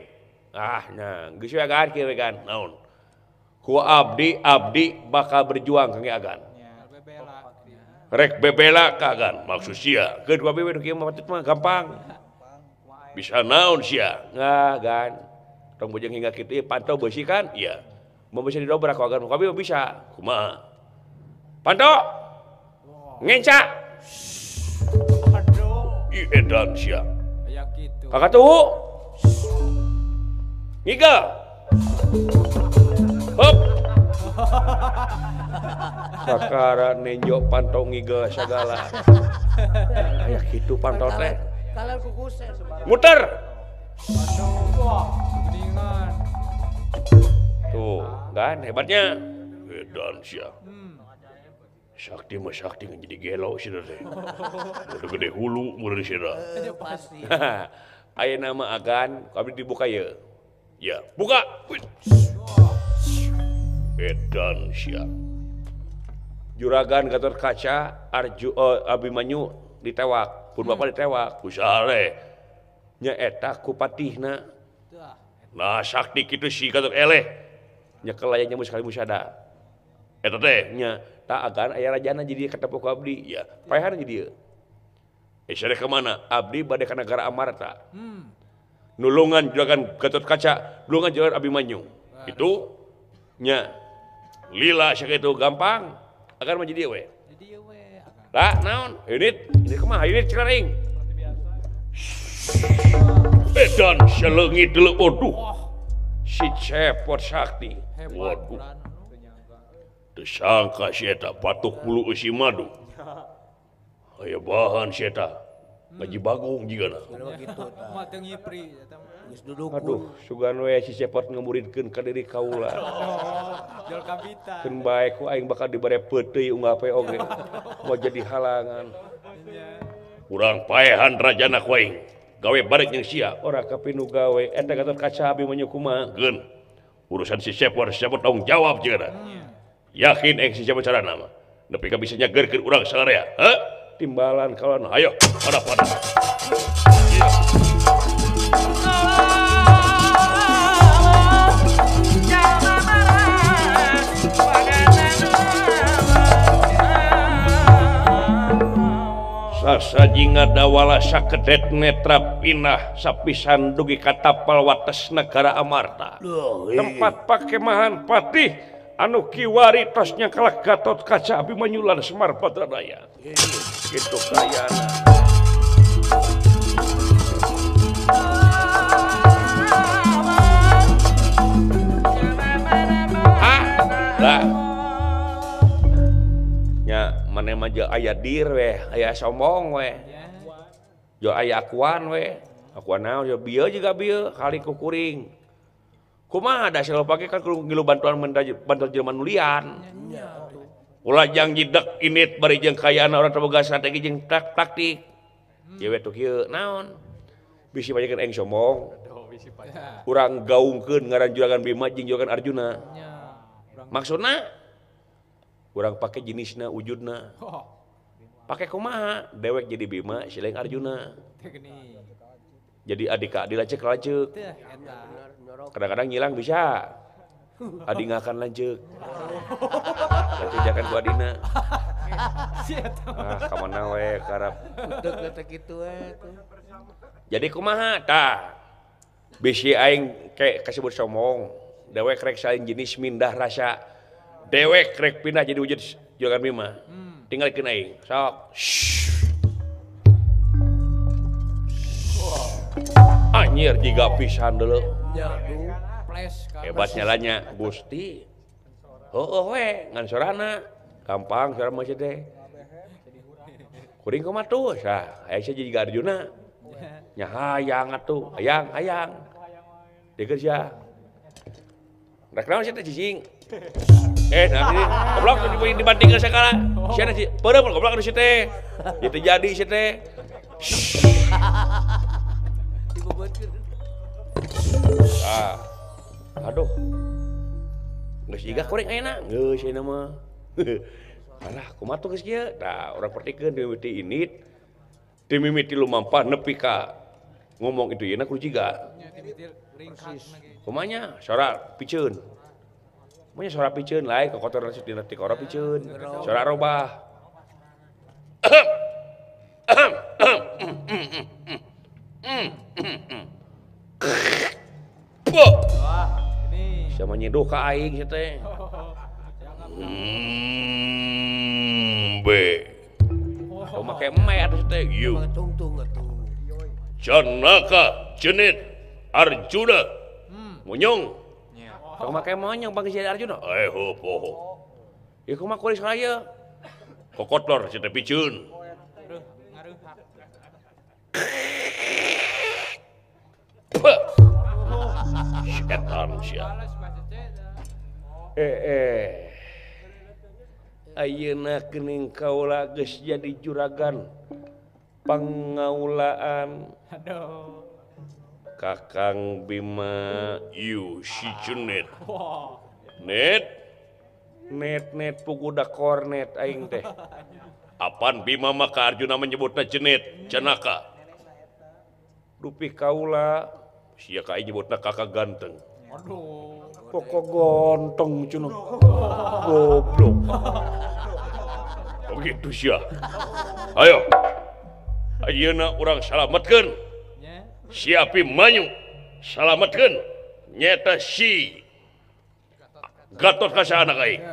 Ah, nya geus we agan kieu we gan. Naon? Ku abdi bakal berjuang kangge agan. Rek bebela ka agan maksud sia. Keun ku abi we nu kieu mah patut mah gampang. Bisa naon sia? Ngah gan. Tong bojeng hingga kitu pantau beusi kan? Iya. Mun bisa didobrak ku agan, ku abi mah bisa. Kumaha? Panto. Ngenca. Aduh. Ih edan sia. Aya kitu. Kakatuhu. Ngigel. Hop. Sakara nenjo pantau ngigel sagala. Aya kitu pantau teh. Kalian kukusen. Muter. Geningan. Tuh, kan hebatnya. Edan sia. Sakti mah sakti jadi gelo sia teh. Udah gede hulu meureun sia. Pasti. Aya nama agan, abdi dibuka ye. Ya, buka. Edan sia. Juragan Gatot Kaca, Arju Abimanyu ditewak, pun bapak ditewak, ku saha nya eta ku patihna. Nah, sakti kitu si Gatot eleh. Nyekel aya nyamu sekali musada. Eta teh nya tak agan aya rajana jadi ketepuk ku abdi. Ya, paehan jadi ieu. Sare ka mana? Abdi bade ka nagara Amarta. Nulungan juragan Gatot Kaca, nulungan juragan Abimanyu. Itu nya lila sakitu gampang akan mah jadi we. Jadi we. Lah naon? Unit, ini kumaha? Unit cering. Edan seleungit deuleu waduh. Si Cepot sakti. Waduh. Teu sangka si eta patuk bulu eusi madu. Aya bahan si eta. Ngaji bagong jigana. Mah teu ngipri eta mah. Geus duduk. Aduh, sugan we si Cepot ngamuridkeun ka diri kaula. Jol kabita. Keun bae ku aing bakal dibere peuteuy unggal poe oge. Moal jadi halangan. Urang paehan rajana ku aing. Gawe barek jeung sia, ora kapinu gawe. Eta Gatot Kaca Abimanyu kumaha? Geun. Urusan si Cepot, si Cepot tanggung jawab jeung. Yakin aing si Cepot carana mah. Nepi ka bisa nyageurkeun urang sararea. Heh? Timbalan kawan, ayo pada-pada. Sasajinga dawala sakedet netra pinah sapisan dugi katapal wates negara Amarta. Tempat pakemahan patih anu kiwari tos nyangkalah Gatot Kaca Abimanyu lan Semar Badranaya. Gitu kayana. Ah, lah. Nya maneh mah jeung aya dir weh, aya sombong weh. Jo aya akuan weh. Akuan naon jo bieu juga bieu kali ku kuring. Kumaha da selalu pake kan kudu ngilu bantuan bantuan jelema nulian. Ulah jang jidak init bari jeung kayana urang teu boga strategi jeung taktik. Ieu we tuh kieu naon? Bisi banyakeun aing sombong. Urang gaungkeun ngaran Juragan Bima jeung Juragan Arjuna. Maksudna urang pake jenisna wujudna. Pake kumaha? Dewek jadi Bima, si lain Arjuna. Jadi adik ka adi lanceuk lanceuk. Kadang-kadang ngilang bisa. Adi ngakan lanceuk. Lanceuk jakan ku adina. Ah, ka mana we karap. Utek teh kitu we. Jadi kumaha tah? Bisi aing ke kasebut sombong. Dewek rek saling jenis mindah rasa. Dewek rek pindah jadi wujud Juragan Bima. Tinggalkeun aing. Sok. Anjir jiga pisan deuleu. Hebat nyalanya Gusti. Heueuh we ngan sorana. Gampang sorana mah teh. Kuring kumaha tuh? Sah, aya sia jiga Arjuna. Nya hayang atuh, hayang hayang. Deugeur sia. Rek naon sia teh cicing? Nah ini goblok dibandingkeun sakala. Sia teh peureum goblok anu sia teh. Ieu teh jadi sia teh. Ah. Aduh. Geus jiga kuring ayeuna. Geus ayeuna mah. Alah, kumaha tuh geus kieu? Tah, urang pertikeun mimiti init. Ti mimiti lumampah nepi ka ngomong itu yeuna kudu jiga. Kumanya sora piceun. Kumanya sora piceun lain kokotor dina tikoro piceun. Sora robah. Sama nyeduh ka aing sia teh. B. Tong make eme atuh teh. Ieu. Janaka Jenit Arjuna. Monyong. Tong make monyong bang si Arjuna. Eh ho poho. Ieu kumaha kuris ka ieu? Kokotor sia teh piceun. Setan sia. Ayeuna geuning kaula geus jadi juragan pangaulaan. Aduh. Kakang Bima ieu si Jenet. Net net net puguda kornet aing teh. Apan Bima mah ka Arjuna menyebutna Jenet, Janaka. Dupi kaula sia ka aing nyebutna kakak ganteng. Aduh. Pokok gontong cenah. Goblok. Oh gitu sia. Ayo. Ayeuna urang salametkeun. Si Abimanyu salametkeun nyeta si Gatot Kaca anak aing.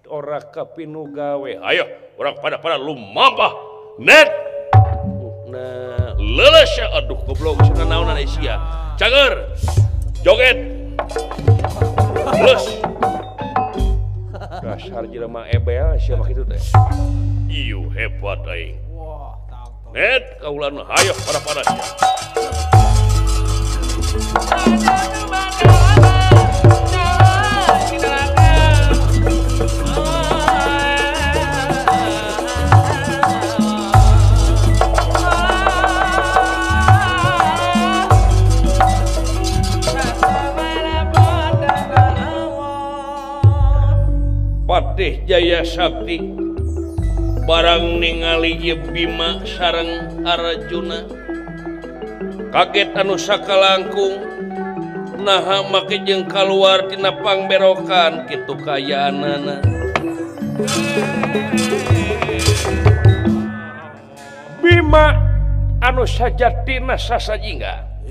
Ora kapinu gawe. Ayo urang pada-pada lumampah. Net. Nah, leuleus sia aduh goblok cenah naonan sia. Cager. Joget. Leus. Dasar jelema ebel sia mah kitu teh. Ieu hebat aing. Wah, tangto. Net kaulan hayo pada-pada sia. Patih Jaya Sakti barang ningali ieu Bima sareng Arjuna kaget anu sakalangkung naha make jeung kaluar tina pangberokan kitu kayaanana. Bima anu sajatina sasajingga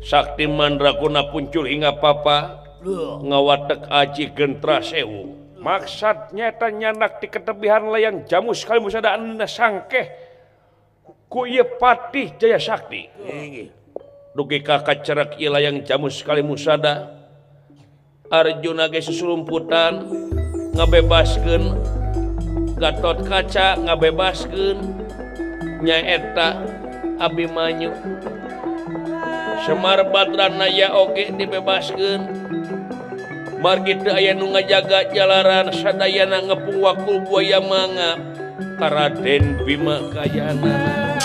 Sakti Mandraguna puncul hingga papa ngawatek aji gentra sewu. Maksudnya nyanak di ketebihan layang jamu sekali musada anu sangkeh ku ieu Patih Jaya Sakti. Dugi ka kacerek ieu layang jamu sekali musada Arjuna ge susulumputan ngabebaskeun Gatot Kaca ngabebaskeun nyaeta Abimanyu. Semar Badranaya oge dibebaskeun. Margi teu aya nu ngajaga jalaran sadayana ngepung wakul buaya mangap ka Raden Bima kayaanana.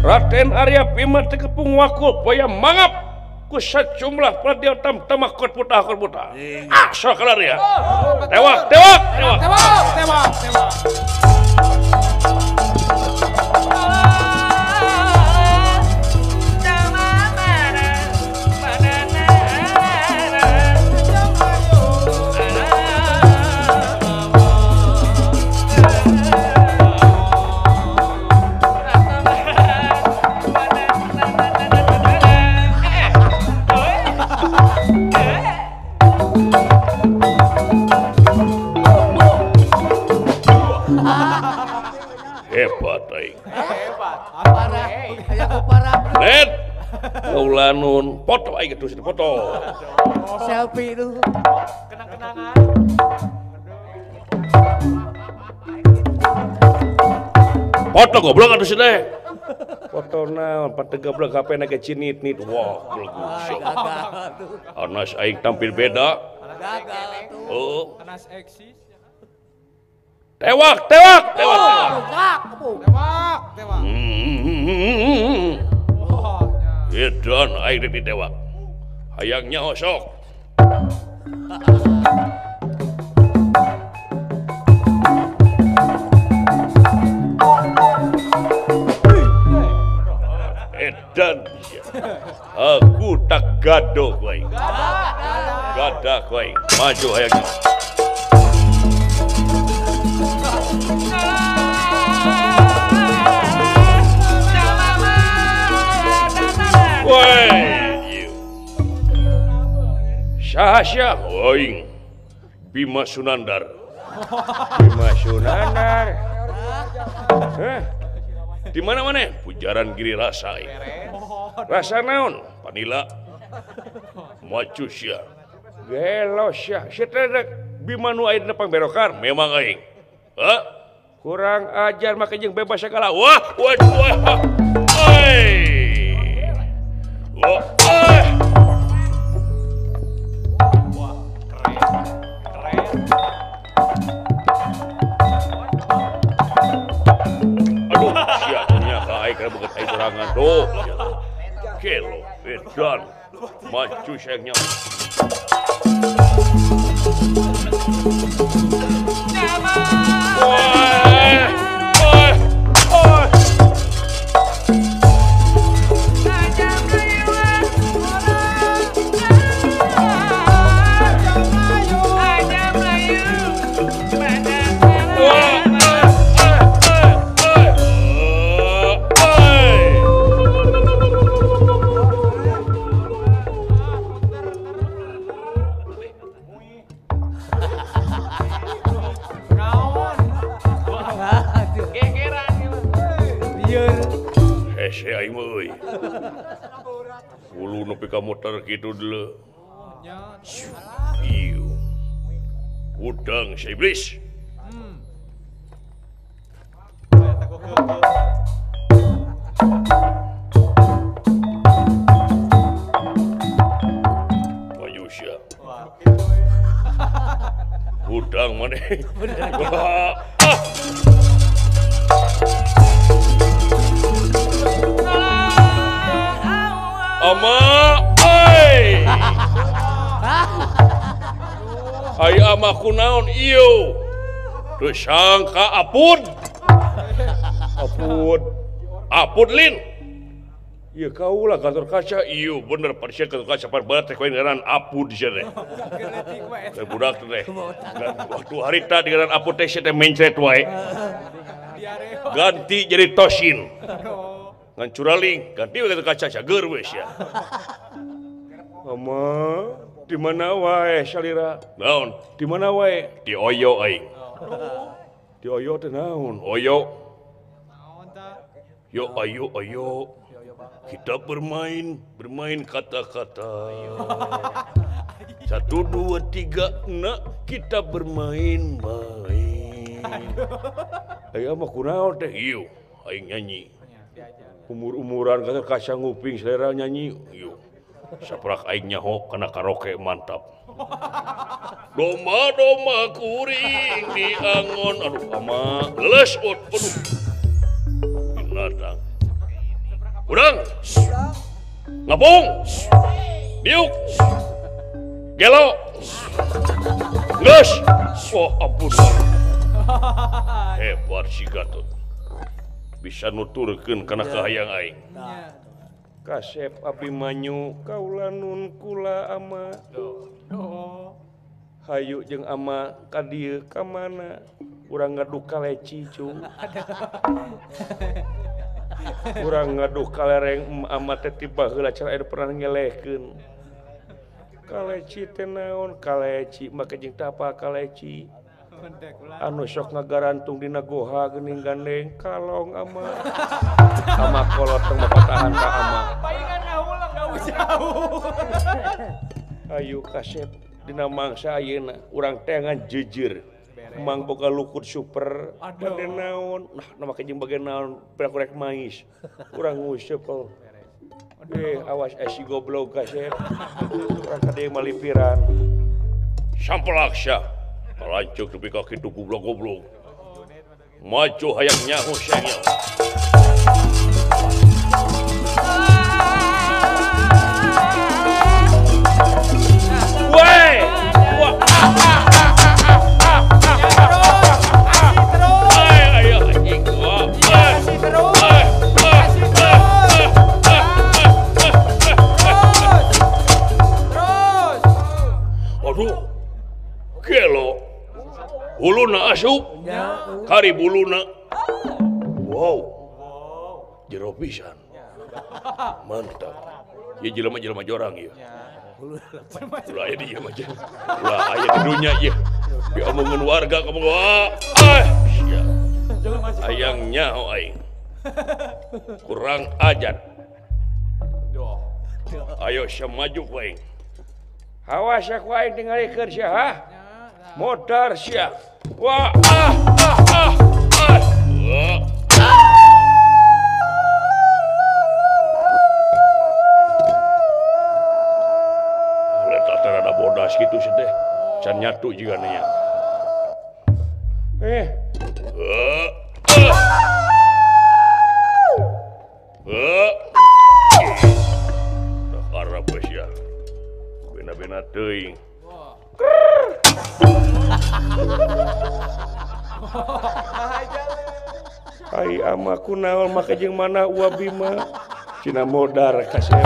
Raden Arya Bima teu kepung wakul buaya mangap ku sejumlah pradia tamtamah korputa korputa. Ah, sok ya. Tewak, tewak, tewak. Tewak, tewak, tewak. Hebat aing. Hebat. Parah. Aya parah. Net. Kaulanun foto aing geus foto. Selfie itu. Kenang-kenangan. Foto goblok atuh teh. Foto naon pateu goblok HP na ge cinit-nit. Wah, goblok. Anas aing tampil beda. Gagal atuh. Oh. Anas eksis. Tewak, tewak, tewak, tewak, tewak, tewak. Edan aing rek ditewak. Hayang nyaho sok. Edan, aku tak gado kowe. Gada kowe, maju hayang nyaho. Woi, saha aing Bima Sunandar. Bima Sunandar. Heh. Di mana mana? Pujaran Giri Rasa. Rasa naon? Panila. Maju sia. Gelo sia. Sia teh Bima nu aya dina pangberokan memang aing. Hah? Kurang ajar make jeung bebas segala. Wah, wah, wah. Oi. Oh, eh. Wah, keren. Keren. Aduh, sia nya ka aing kana beungeut aing sorangan tuh. Gelo, edan. Maju sayangnya. Wah, wah, wah. Ulu nepi ka motor kitu deuleu. Ieu. Udang si iblis. Maju sia. Udang maneh. Ama, ai. Ai ama kunaon ieu? Teu sangka apud. Apud. Apud lin. Ieu kaula kantor kaca ieu bener persia kantor kaca par barat teh koe ngaran apud sia teh. Teh budak teh. Waktu harita di ngaran apud teh sia teh mencret wae. Ganti jadi tosin. Ngan curaling ganti we kaca cager we sia. Ama di mana wae salira? Naon? Di mana wae? Di oyo aing. Di oyo teh naon? Oyo. Yo ayo ayo. Kita bermain, bermain kata-kata. 1 2 3 nak kita bermain-main. Ayo mah kunaon teh? Ieu aing nyanyi. Umur-umuran kata kaca nguping selera nyanyi. Ieu. Saprak aing nyaho kana karaoke mantap. Doma-doma kuring diangon aduh ama leles aduh. Binatang. Urang. Ngapung. Diuk. Gelo. Geus. Oh ampun. Hebat si Gatot. Bisa nuturkeun kana kahayang aing. Kasep Abimanyu kaula nun kula ama. Hayu jeung ama ka dieu ka mana? Urang ngadu kaleci cung. Urang ngadu kalereng ama teh ti baheula cara aya pernah ngelehkeun. Kaleci teh naon? Kaleci make jeung tapa kaleci. Anu sok ngagarantung dina goha geuning gandeng kalong ama. Ama kolot tong mapatahan ka ama. Palingan ngahuleng jauh. Ayo kasep dina mangsa ayeuna urang teh ngan jeujeur. Mang boga lukut super bade naon? Nah make jeung bagian naon piraku rek mais. Urang nguseup kalau. Awas si goblok kasep. Urang ka dieu malipiran. Sampelaksa. Kalancuk nepi ka kitu goblok-goblok. Maju hayang nyaho sia. Woi! Wah! Ayo anjing. Kasih terus. Kasih terus. Terus. Aduh. Gelo. Huluna asup. Kari buluna. Wow. Jero pisan. Mantap. Ieu jelema-jelema jorang ieu. Ulah aya di ieu mah. Ulah aya di dunya ieu. Diomongeun warga kamu. Ah, sia. Hayang nyaho aing. Kurang ajar. Ayo sia maju ku aing. Hawas sia ku aing tingalikeun sia ha. Modar sia. Wah ah ah ah. Ah. Rada bodas gitu sih teh. Can nyatu juga nih ya. Karep geus ya. Bena-bena teuing. Ai ama kunaon make jeung mana Ua Bima. Cina modar kasep.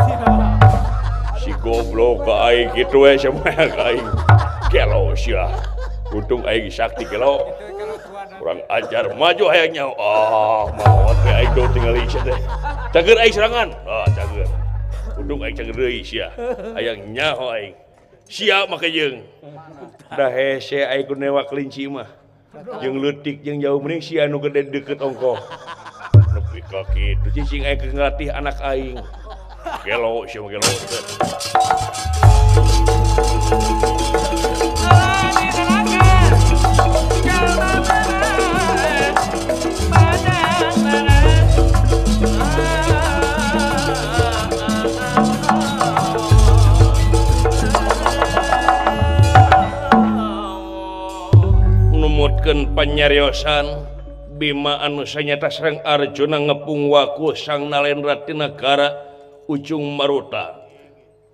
Si goblok ka aing kitu we sia mah ka aing. Gelo sia. Untung aing sakti gelo. Kurang ajar maju hayang nyaho. Ah, maot we aing do tingali sia teh. Cager aing serangan. Ah, cager. Untung aing cager deui sia. Hayang nyaho aing. Sia make jeung. Da hese aing ku newa kelinci mah. Jeung leutik jeung jauh mending sia nu gede deukeut ongkoh. Nepi ka kitu cicing aing keur ngalatih anak aing. Gelo sia mah gelo. Numutkeun panyariosan Bima anu sanyata sareng Arjuna ngepung waku Sang Nalendra ti nagara Ujung Maruta.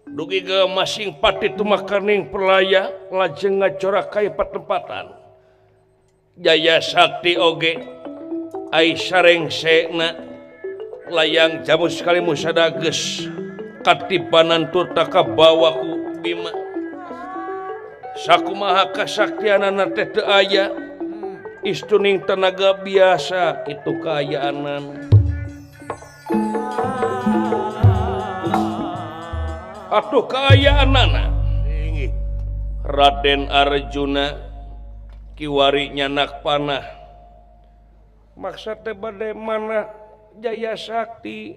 Dugi ke masing pati tumakaning perlaya lajeng ngacorak ka patempatan. Jaya Sakti oge ai sareng sena layang jamus kali musadageus katibanan tur takabawa ku Bima. Sakumaha kasaktianana teh teu aya istuning tenaga biasa kitu kaayaanana. Atuh kaayaanana Raden Arjuna kiwari nyanak panah maksa teh bade mana Jaya Sakti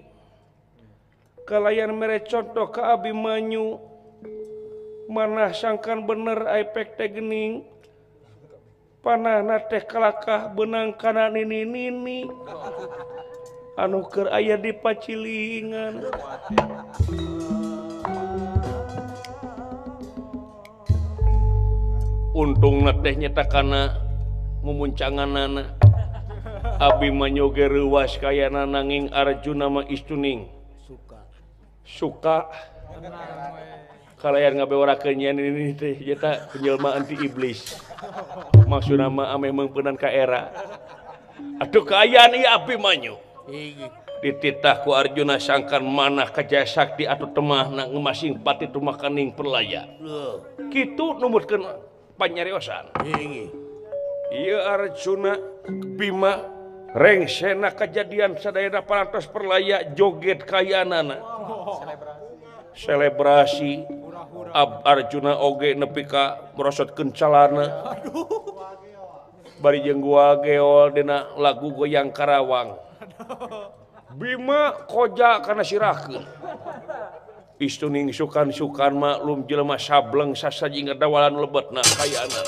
kalayan mere contoh ka Abimanyu manah sangkan bener aipek teh geuning panahna teh kalakah beunang kana nini-nini anu keur aya di pacilingan. Untungna teh nyata kana mumuncanganana. Abimanyu ge reuwas kayana nanging Arjuna mah istuning. Suka. Kalayan ngabewarakeun nyen ini teh nyata penjelmaan ti iblis. Maksudna mah ameh meungpeunan ka era. Atuh kaayaan ieu Abimanyu. Dititah ku Arjuna sangkan manah kajaya sakti atau temahna ngemasing pati tumakaning perlaya. Kitu numutkeun panyariosan. Ieu Arjuna Bima rengsena kejadian sadayana parantos perlaya joget kayanana. Selebrasi Arjuna oge nepi ka merosotkeun calana. Bari jeung gua geol dina lagu Goyang Karawang. Bima koja kana sirahkeun. Istuning sukan-sukan maklum jelema sableng sasaji ngadawalan lebetna kayana.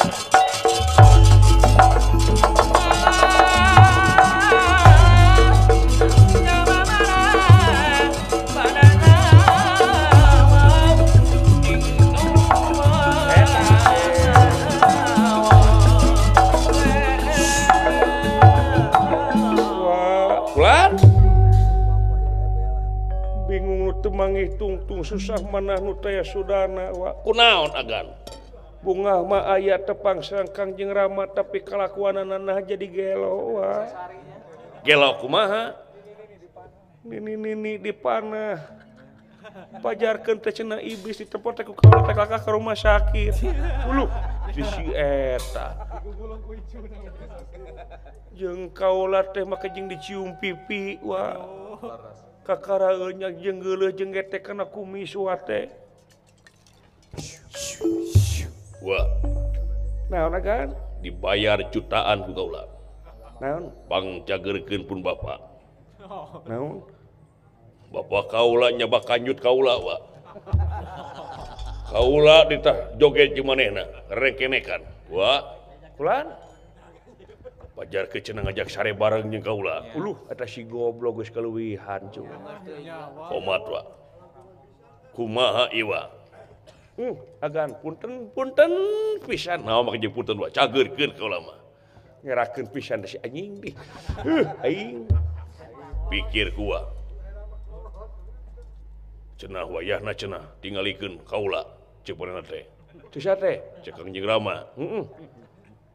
Manggih tungtung susah manah nu taya sudana wa kunaon agan bungah mah aya tepang sareng Kangjeng Rama tapi kalakuanana nah jadi gelo wa gelo kumaha nini dipanah pajarkeun teh cenah iblis ditempot teh ku kaula teh kakak ka rumah sakit uluh di si eta jeung kaula teh make jeung dicium pipi wa kakaraeun jeung geuleuh jeung getek kana kumis wa teh. Wah. Naon agan? Dibayar jutaan ku kaula. Naon? Pangcageurkeun pun bapak. Naon? Bapak kaula nyabak kanjut kaula wa. Kaula ditah joget jeung manehna, rengkenekan. Wah. Kulan? Pajar ke cenah ngajak sare bareng jeung kaula. Uluh eta si goblok geus kaleuwihan cuy. Komat wa. Kumaha ieu wa? Agan punten punten pisan. Naon make jeung punten wa? Cageurkeun kaula mah. Ngerakeun pisan si anjing dih. Aing pikir ku wa. Cenah wayahna cenah tingalikeun kaula ceuk manehna teh. Teu sia teh? Ceuk Kangjeng Rama. Heeh.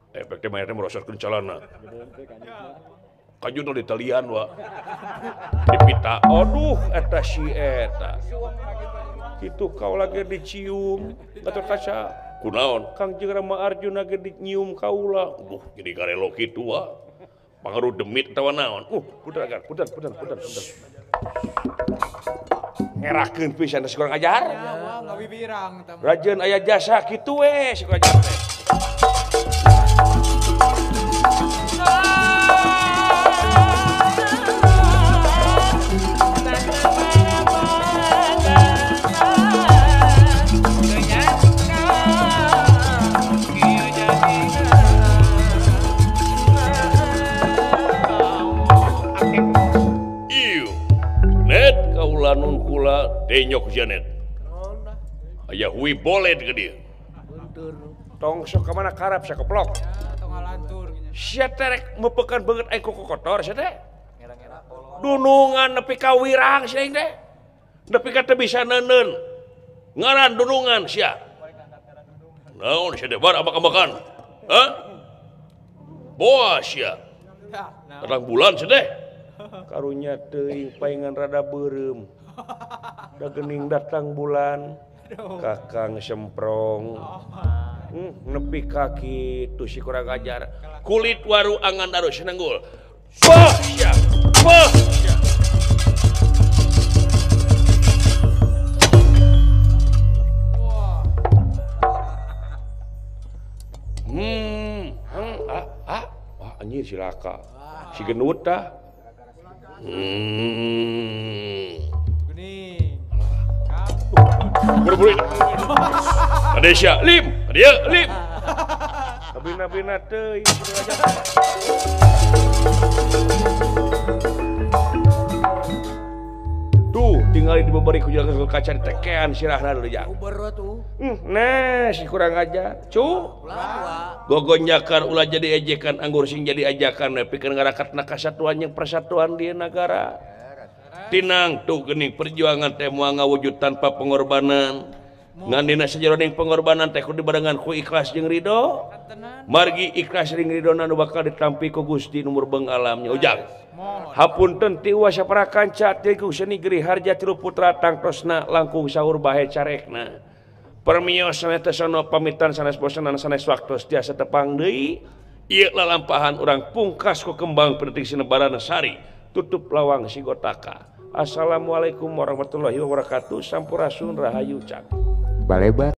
Efek teh mayatnya merosotkeun calana. Kajuna ditalian wa. Dipita. Aduh eta si eta. Kitu kaula ge dicium Gatot Kaca. Kunaon? Kangjeng Rama Arjuna ge dicium kaula. Duh jadi garelo kitu wa. Pangaruh demit atawa naon. Punten agan, punten punten punten punten. Ngerakeun pisan si kurang ajar. Ya, ngawibirang tah. Rajeun aya jasa kitu we si kurang ajar teh. Net kaula nun kula denyok janet. Aya hui bolet ke dia. Tong sok ka mana karap sakeplok. Sia terek mepekan banget aing kuku kotor sia teh. Dunungan nepi ka wirang sia aing teh. Nepi ka teu bisa neuneun. Ngaran dunungan sia. Naon sia teh bar ambak-ambakan? Hah? Boa sia. Terang bulan sia teh. Karunya teuing paingan rada beureum. Da geuning datang bulan. Kakang semprong. Nepi ka kitu si kurang ajar. Kulit waru angan arus nenggul. Bah sia. Bah sia. Anjir silaka. Si gendut tah. Geuning. Buru-buru. Kadesya, lim, dia lim. Kabina-bina teuing aja. Tuh, tinggal di diberi ku jalan kaca ditekean sirahna dulu jang. Nah si kurang aja cu gogonjakan ulah jadi ejekan anggur sing jadi ajakan we pikeun ngarakatna kasatuan jeung persatuan di nagara. Tinang tuh geuning perjuangan teh moal ngawujud tanpa pengorbanan. Ngan dina sajeroning pengorbanan teh kudu dibarengan ku ikhlas jeung ridho. Margi ikhlas jeung ridhona nu bakal ditampi ku Gusti nu murbeng alamnya ujang. Hapunten ti uas sapara kanca ti ku seni Giri Harja Tilu Putra tangtosna langkung saur bahe carekna. Permios sanes sono pamitan sanes bosenan sanes waktos tiasa tepang deui. Ieu lalampahan urang pungkas ku kembang penetik sinebaran sari tutup lawang sigotaka. Assalamualaikum warahmatullahi wabarakatuh. Sampurasun rahayu cak. Balebat.